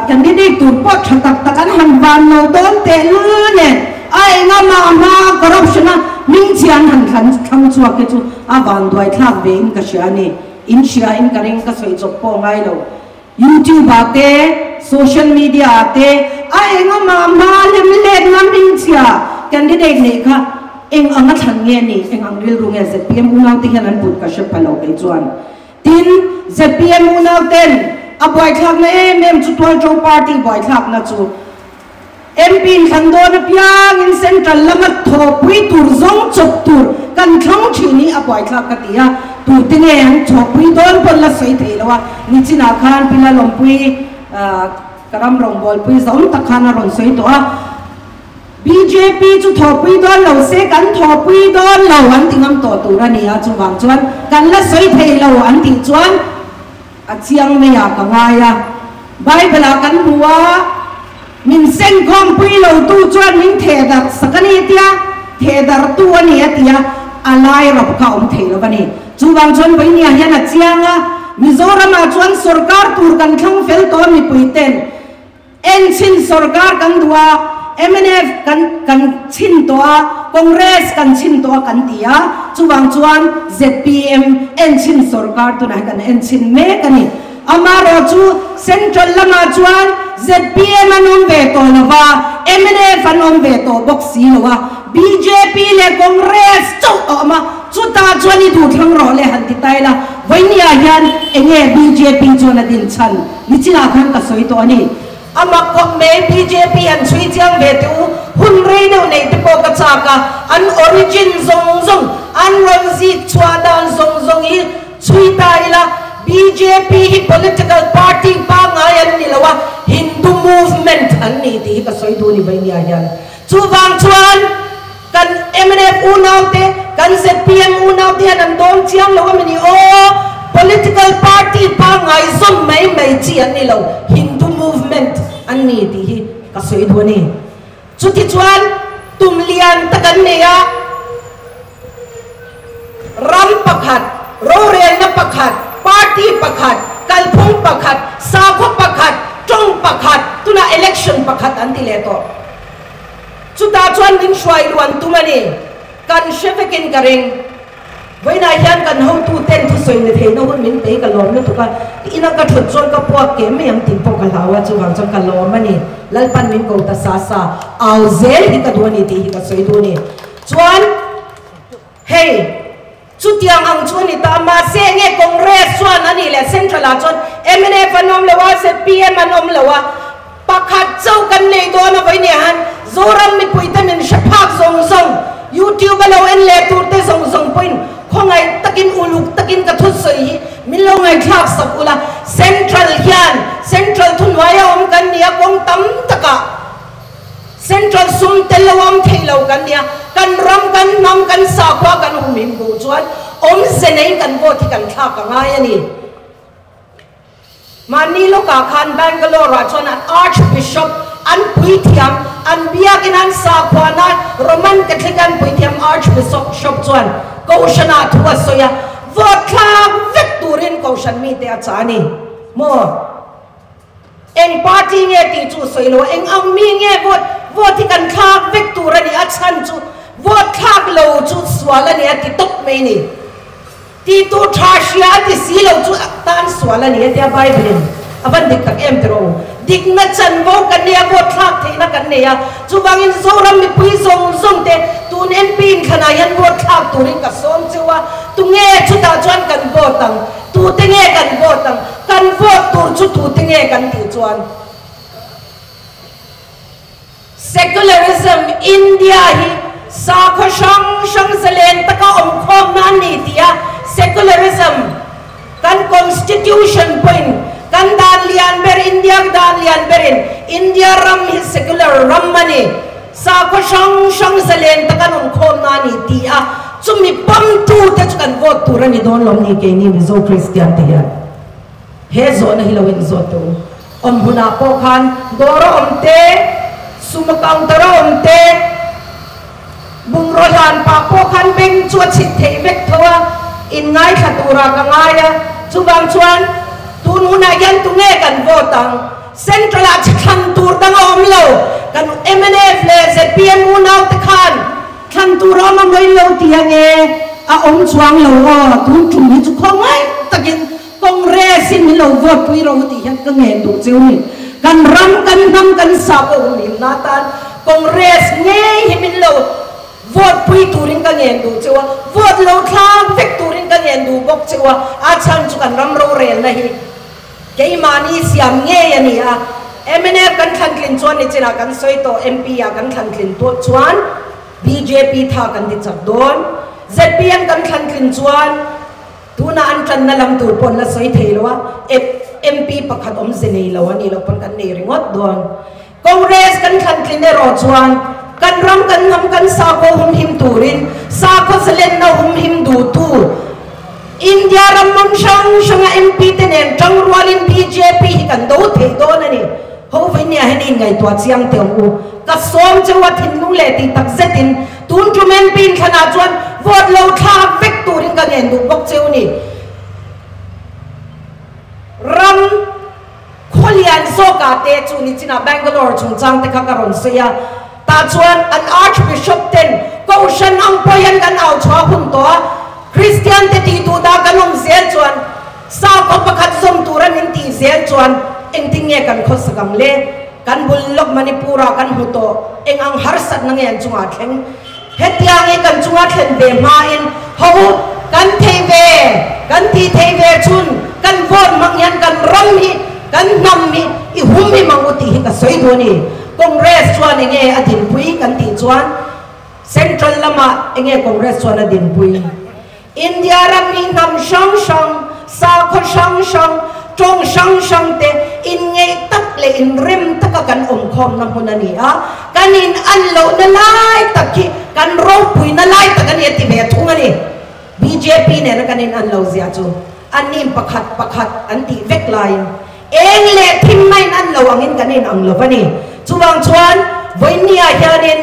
candidate tur pawh tha tak tak an han van lo dawn tehlul nen a enga mah hma corruption a hmingchhia an han thlan thlang chhuak hi chu a van duai thlak ve in ka hria a ni. In hria in ka ring ka sawi chawp pawh ngai lo. YouTube ah te, social media ah te a enga mah hma lem letna hmingchhia candidate neih kha eng anga thlan nge ni, eng ang rilru nge zpm unau te hian an put ka hre pha lo kei chuan. Tin, zpm unau ten a buaithlakna em em chu Tualṭo party buaithlakna chu. MP in thlan dawn apiangin central lama thawhpui tur zawng chawp tur kan thlang thin hi a buaithlak ka ti a, tute nge an thawhpui dawn pawn la sawi thei lo a, nichinah khan Pi Lalawmpui ka ram rawngbawlpui zawng tak khan a rawn sawi tawh a, Bjp chu thawhpui dawn lo se kan thawhpui dawn lo an ti ngam tawh tur a ni a, chuvang chuan kan la sawi thei lo an tih chuan a chiang mai ah ka ngai a. Bible ah kan hmu a, min senkhawmpui lo tu chuan min thehdarh sak a ni tia, thehdarh tu a ni a tia, a lai rap kha awm thei lo a ni. Chuvang chuan Vawinia hian a chiang a, Mizoram ah chuan sorkar tur kan thlang fel tawh a mipui ten, Enchhin sorkar kan duh a, mnf kan kan chhin tawh a, Congress kan chhin tawh a kan ti a, chuvang chuan zpm enchhin sorkar tunah hi kan enchhin mek a ni. Amaherawhchu Central lamah chuan zpm an awm ve tawh lo va, mnf an awm ve tawh bawk si lo a, bjp leh Congress chauh a awm a, chutah chuan i duh thlang rawh le han ti ta ila, vawinia hian enge bjp chuan a din chhan? Nichinah khan ka sawi tawh a ni. A mak khawp mai, bjp an chhui chiang ve teh u, hun rei deuh neih te pawh ka chak a, an origin zawng zawng, an rawn zik chhuah dan zawng zawng hi chhui ta ila, bjp hi political party pangngai an ni lo a, Hindu movement an ni tih hi ka sawi duh ni Vainia hian. Chuvang chuan kan mnf unaute, kan zpm unaute hian an dawn chiang lo a mi ni aw, political party pangngai zawm mai mai chi an ni lo, Hindu movement an ni tih hi ka sawi duh a ni. Chutichuan tum lian tak an nei a, ram pakhat, rorelna pakhat, party pakhat, kalphung pakhat, sakhaw pakhat, tawng pakhat, tunah election pakhat an ti leh tawh. Chutah chuan min hruai luh an tum a ni. Kan hre vekin ka ring. Vawiinah hian kan hotuten thusawi ni theihna hun min pe hi ka lawm lutuk a, ina ka thut chuan ka puak keh mai ang tih pawh ka hlau a, chuvang chuan ka lawm a ni. Lalpan min ko ta sa sa, au zel hi ka duh a ni tih hi ka sawi duh a ni. Chuan hei. Chutiang ang chu a ni ta. Mahse enge Congress chuan a nih leh Central ah chuan mnf an awm lo a, zpm an awm lo a, pakhat chauh kan nei dawn a vawiin ah hian Zoram mipui te min hre phak zawng zawng, YouTube a lo en leh tur te zawng zawng pawhin khawngaih takin uluk takin ka thusawi hi min lo ngaihthlak sak ula. Central hian Central thuhnuai a awm kan ni a, kawng tam takah. Central sum tel lo awm thei lo kan nia, kan ram, kan hnam, kan sakhua kan humhim duh chuan awmze nei kan vote hi kan thlak a ngai a ni. Mahni lawkah khan Bangalore ah chuan an Archbishop an puithiam, an biakin an sakhua na Roman Catholic an puithiam Archbishop chuan Kohhran ah thu a sawi a, vote thlak vek turin Kohhran mite a chah a ni maw? Eng party nge tih chu sawi lo a, eng ang mi nge vote vote hi kan thlak vek tur a ni, a chhan chu vote thlak lo chu sual a ni a ti tawp mai ni. Tih tur tha hria a ti si lo chu tan sual a ni a tia Bible in a van dik tak em tiraw u. Dikna chanvo kan nei a, vote thlak theihna kan nei a, chuvangin Zoram mipui zawng zawng te tun MP inthlanah hian vote thlak turin ka sawm cheu a, tunge chutah chuan kan vote ang? Tute nge kan vote ang? Kan vote tur chu tute nge kan tih chuan Secularism India hi sakhaw hrang hrang zalen taka awm khawmna a ni tih a Secularism kan Constitution pawhin kan dan lian ber India dan lian berin India ram hi secular ram a ni. Sakhaw hrang hrang zalen tak an awm khawmna a ni tih a, chumi pawmtute chu kan vote tur a ni dawn lo ni keini Mizo Kristian te hian he zawhna hi lo inzawt teh u. Awm hunah pawh khan dawr a awm te, sumo counter a awm te, bungraw hlan pah pawh khan beng chu a chhit theih vek tho a, inngaithla turah ka ngai a, chuvang chuan tun hunah hian tunge kan vote ang? Central ah thlan tur dang a awm lo, kan mnf leh zpm unau te khan thlan tur a awm a mawi lo ti ange a awm chuang lo aw, tun tum hi chu khawngaih takin Congress in min lo vote pui ro tih hian ka ngen duh cheu ni, kan ram kan hnam kan sa pawh humhim na tan Congress ngei hi min lo vote pui turin ka ngen duh cheu a, vote lo thlang vek turin ka ngen duh bawk cheu a, a chhan chu kan ram rorelna hi. Keimahni siam ngei a ni a, Mnf kan thlan tlin chuan nichinah kan sawi tawh MP ah kan thlan tlin tawh chuan bjp tha kan ti chak dawn. Zpm kan thlan tlin chuan tuna an tanna lam tur pawn la sawi thei lo a, MP pakhat awmze nei lo a nih loh pawn kan nei ringawt dawn. Congress kan thlan tlin erawh chuan kan ram kan hnam kan sakhaw humhim turin sakhaw zalenna humhim duhtu India ram hmun hrang hranga MP te nen tang rualin bjp hi kan do theih dawn a ni. Ho vawinia hian i inngaihtuah chiang teh ang u. Ka sawm cheu a thinlung leh tih tak zetin tun tum MP inthlanah chuan vote lo thlak vek turin ka ngen duh bawk cheu ni. Ram Khawlian zawkah te chu nichinah Bangalore chungchang te kha ka rawn sawi a, tah chuan an Archbishop ten Kohhran ang pawh hian kan au chhuah hun tawh a, Kristian te tih duh dah kan awm zel chuan sakhaw pakhat zawm tura min tih zel chuan engtin nge kan khawsak ang le? Kan bul lawk Manipur ah kan hmu tawh, eng ang harsatna nge an chungah thleng? Hetiang hi kan chunga thlen ve hmain ho kan thei ve, kan tih thei ve chhun kan vote hmang hian kan ram hi, kan hnam hi i hum hi mang u tih hi ka sawi duh a ni. Congress chuan enge a dinpui kan tih chuan Central lamah enge Congress chuan a dinpui? India ram hi hnam hrang hrang, sakhaw hrang hrang, tawng hrang hrang te inngeih tak leh inrem taka kan awmkhawmna hmun a ni a, kan in an lohna lai tak hi kan ropuina lai tak a ni a ti ve thung a ni. Bjp nena kan in an lo zia chu an nim pakhat pakhat an tih vek laiin eng leh thim maiin an lo angin kan in ang lo va ni. Chuvang chuan vawiinniah hianin,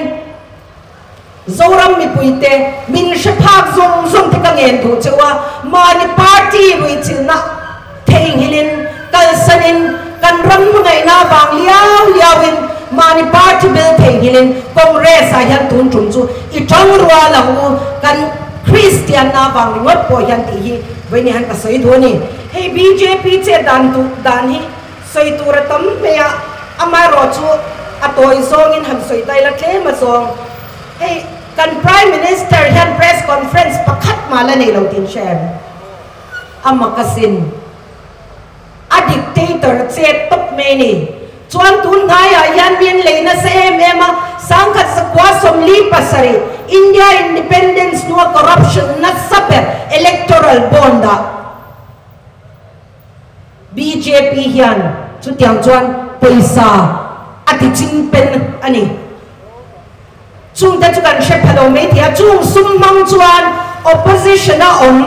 Zoram mipuite min hre phak zawng zawng te ka ngen duh cheu a, mahni party ruihchilhna theihnghilhin kalsanin kan ram hmangaihna avang liau liauin mahni party bel theihnghilhin Congress ah hian tun tum chu i tang rual ang u, kan Kristianna avang ringawt pawh hian tih hi vawiin hian ka sawi duh a ni. Hei bjp chet dan duh dan hi Sawi tur a tam mai a, amaherawh chu a tawi zawngin han sawi ta ila tlem a zawng. Hei kan Prime Minister hian press conference pakhat mah la nei lo tin hre em? A mak asin. A dictator chet tawp mai ni. Chuan tun hnaiah hian mi an lei nasa em em a, sangkhat zakua 47 India independence hnua corruption nasa ber electoral bond ah, Bjp hian chutiang chuan pawisa a ti ching pen a ni. Chungte chu kan hre pha lo mai thei a, chung sum hmang chuan opposition a awm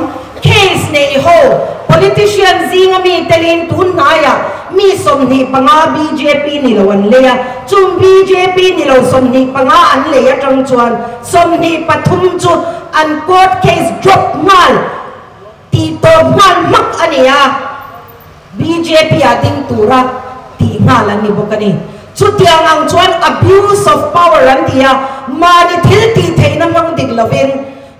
case nei ho politician zinga mi telin tun hnaiah mi 25 bjp ni lo an lei a, chung bjp ni lo 25 an lei atang chuan 23 chu an court case drop nghal. Tih tawp nghal hmak a ni a, bjp ah ding tura tih nghal an ni bawk a ni. Chutiang ang chuan abuse of power an ti a, mahni thil tih theihna hmang dik lovin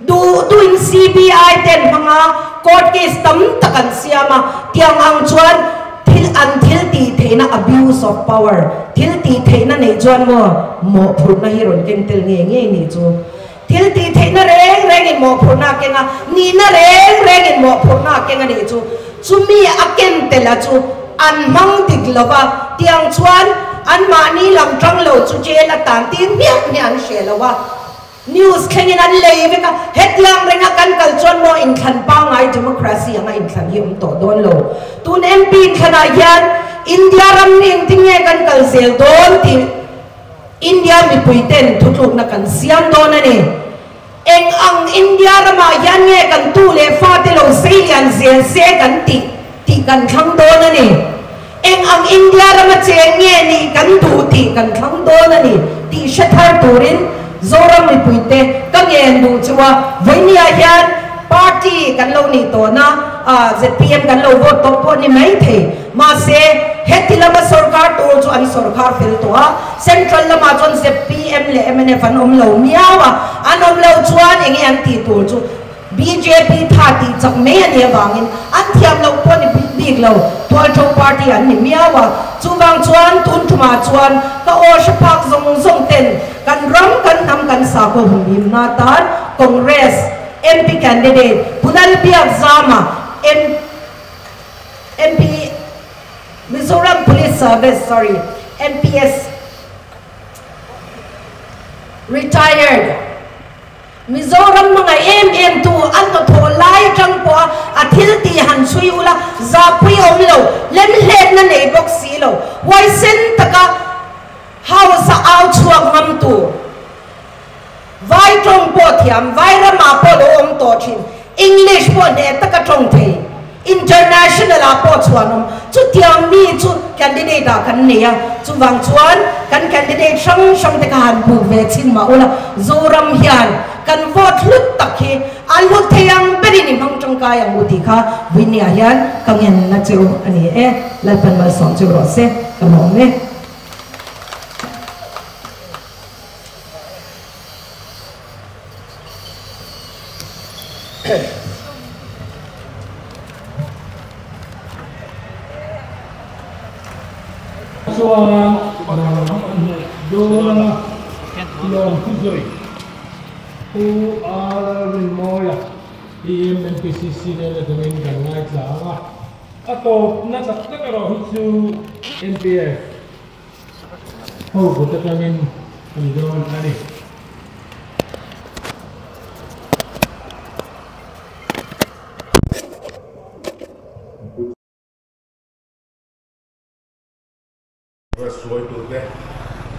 duh duhin CBI ten hmanga court case tam tak an siam a, tiang ang chuan thil an thil tih theihna abuse of power thil tih theihna neih chuan maw mawhphurhna hi rawn keng tel ngei ngei nih chu. Thil tih theihna reng rengin mawhphurhna a keng a, nihna reng rengin mawhphurhna a keng a nih chu. Chumi a ken tel a chu an hmang dik lo va, tiang chuan anmahni lam tang lo chu jail a tan tir hmiah hmiah an hre lo a. News thlengin an lei vek a, hetiang renga kan kal chuan maw inthlan pangngai democracy anga inthlan hi awm tawh dawn lo. Tun MP inthlanah hian India ram hi engtin nge kan kal zel dawn tih India mipuiten thutlukna kan siam dawn a ni. Eng ang India ramah hian nge kan tu leh fate lo sei lian zel se kan tih tih kan thlang dawn a ni. Eng ang India rama cheng nge nih kan duh tih kan thlang dawn a ni tih hre thar turin Zoram mipuite ka ngen duh chu a. Vawinia hian party kan lo nih tawhna zpm kan lo vote tawh pawh ni mai thei. Mahse, heti lama sorkar tur chu an sorkar fel tawh a, Central lamah chuan zpm leh mnf an awm lo miau a, an awm lo chuan enge an tih tur chu bjp tha tih chak mai a nih avangin an thiam loh pawh ni bik lo, Tualtho party an ni miau a. Chuvang chuan tun tumah chuan ka aw hre phak zawng zawng ten kan ram kan hnam kan sakhaw humhimna tan Congress MP candidate Pu Lalbiakzama MP Mizoram Police Service sorry. MPS retired Mizoram hmangaih em em tu a hnathawh lai atang pawha a thil tih han chhui ula zahpui awm lo, lemhletna nei bawk si lo, huaisen taka house a au chhuak ngam tur. Vai tawng pawh thiam, vai ramah pawh lo awm tawh thin, English pawh hneh taka tawng thei, international ah pawh chhuan awm. Chutiang mi chu candidate ah kan nei a, chuvang chuan kan candidate hrang hrang te kha han buk ve chhin mah ula, Zoram hian kan vote hlut tak hi a hlut thei ang berin i hmang tangkai ang u tih kha Buinia hian ka ngenna cheu a ni e. Lalpan malsawm cheu rawh se, ka lawm e.
Chuan Dawla Lawmthuzawi Pu R Rinmawia EM MPCC nen atangin kan ngaithla ang a, a tawpna tak tak erawh hi chu MPF Ho kut atangin a ni dawn a ni.
Press hruaitute,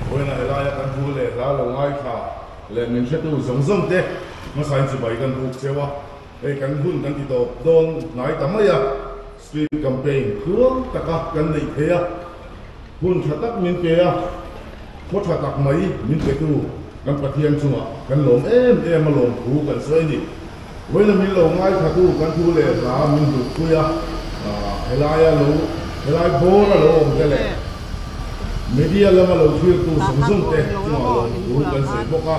vawiina helaia kan thu leh hla lo ngaithla leh min hretu zawng zawng te hmasain chibai kan buk cheu a, hei kan hun kan ti tawp dawn hnai ta mai a, Street campaign tluang taka kan neih theih a. Hun tha tak min pe a, khaw tha tak mai min petu kan Pathian chungah kan lawm em em a lawm thu kan sawi a ni. Vawiina min lo ngaithatu kan thu leh hla min hlutpui a, helaia lo helai bawr a lo awm te leh media lama lo thirtu zawng zawng te chungah lawm thu kan sawi bawk a.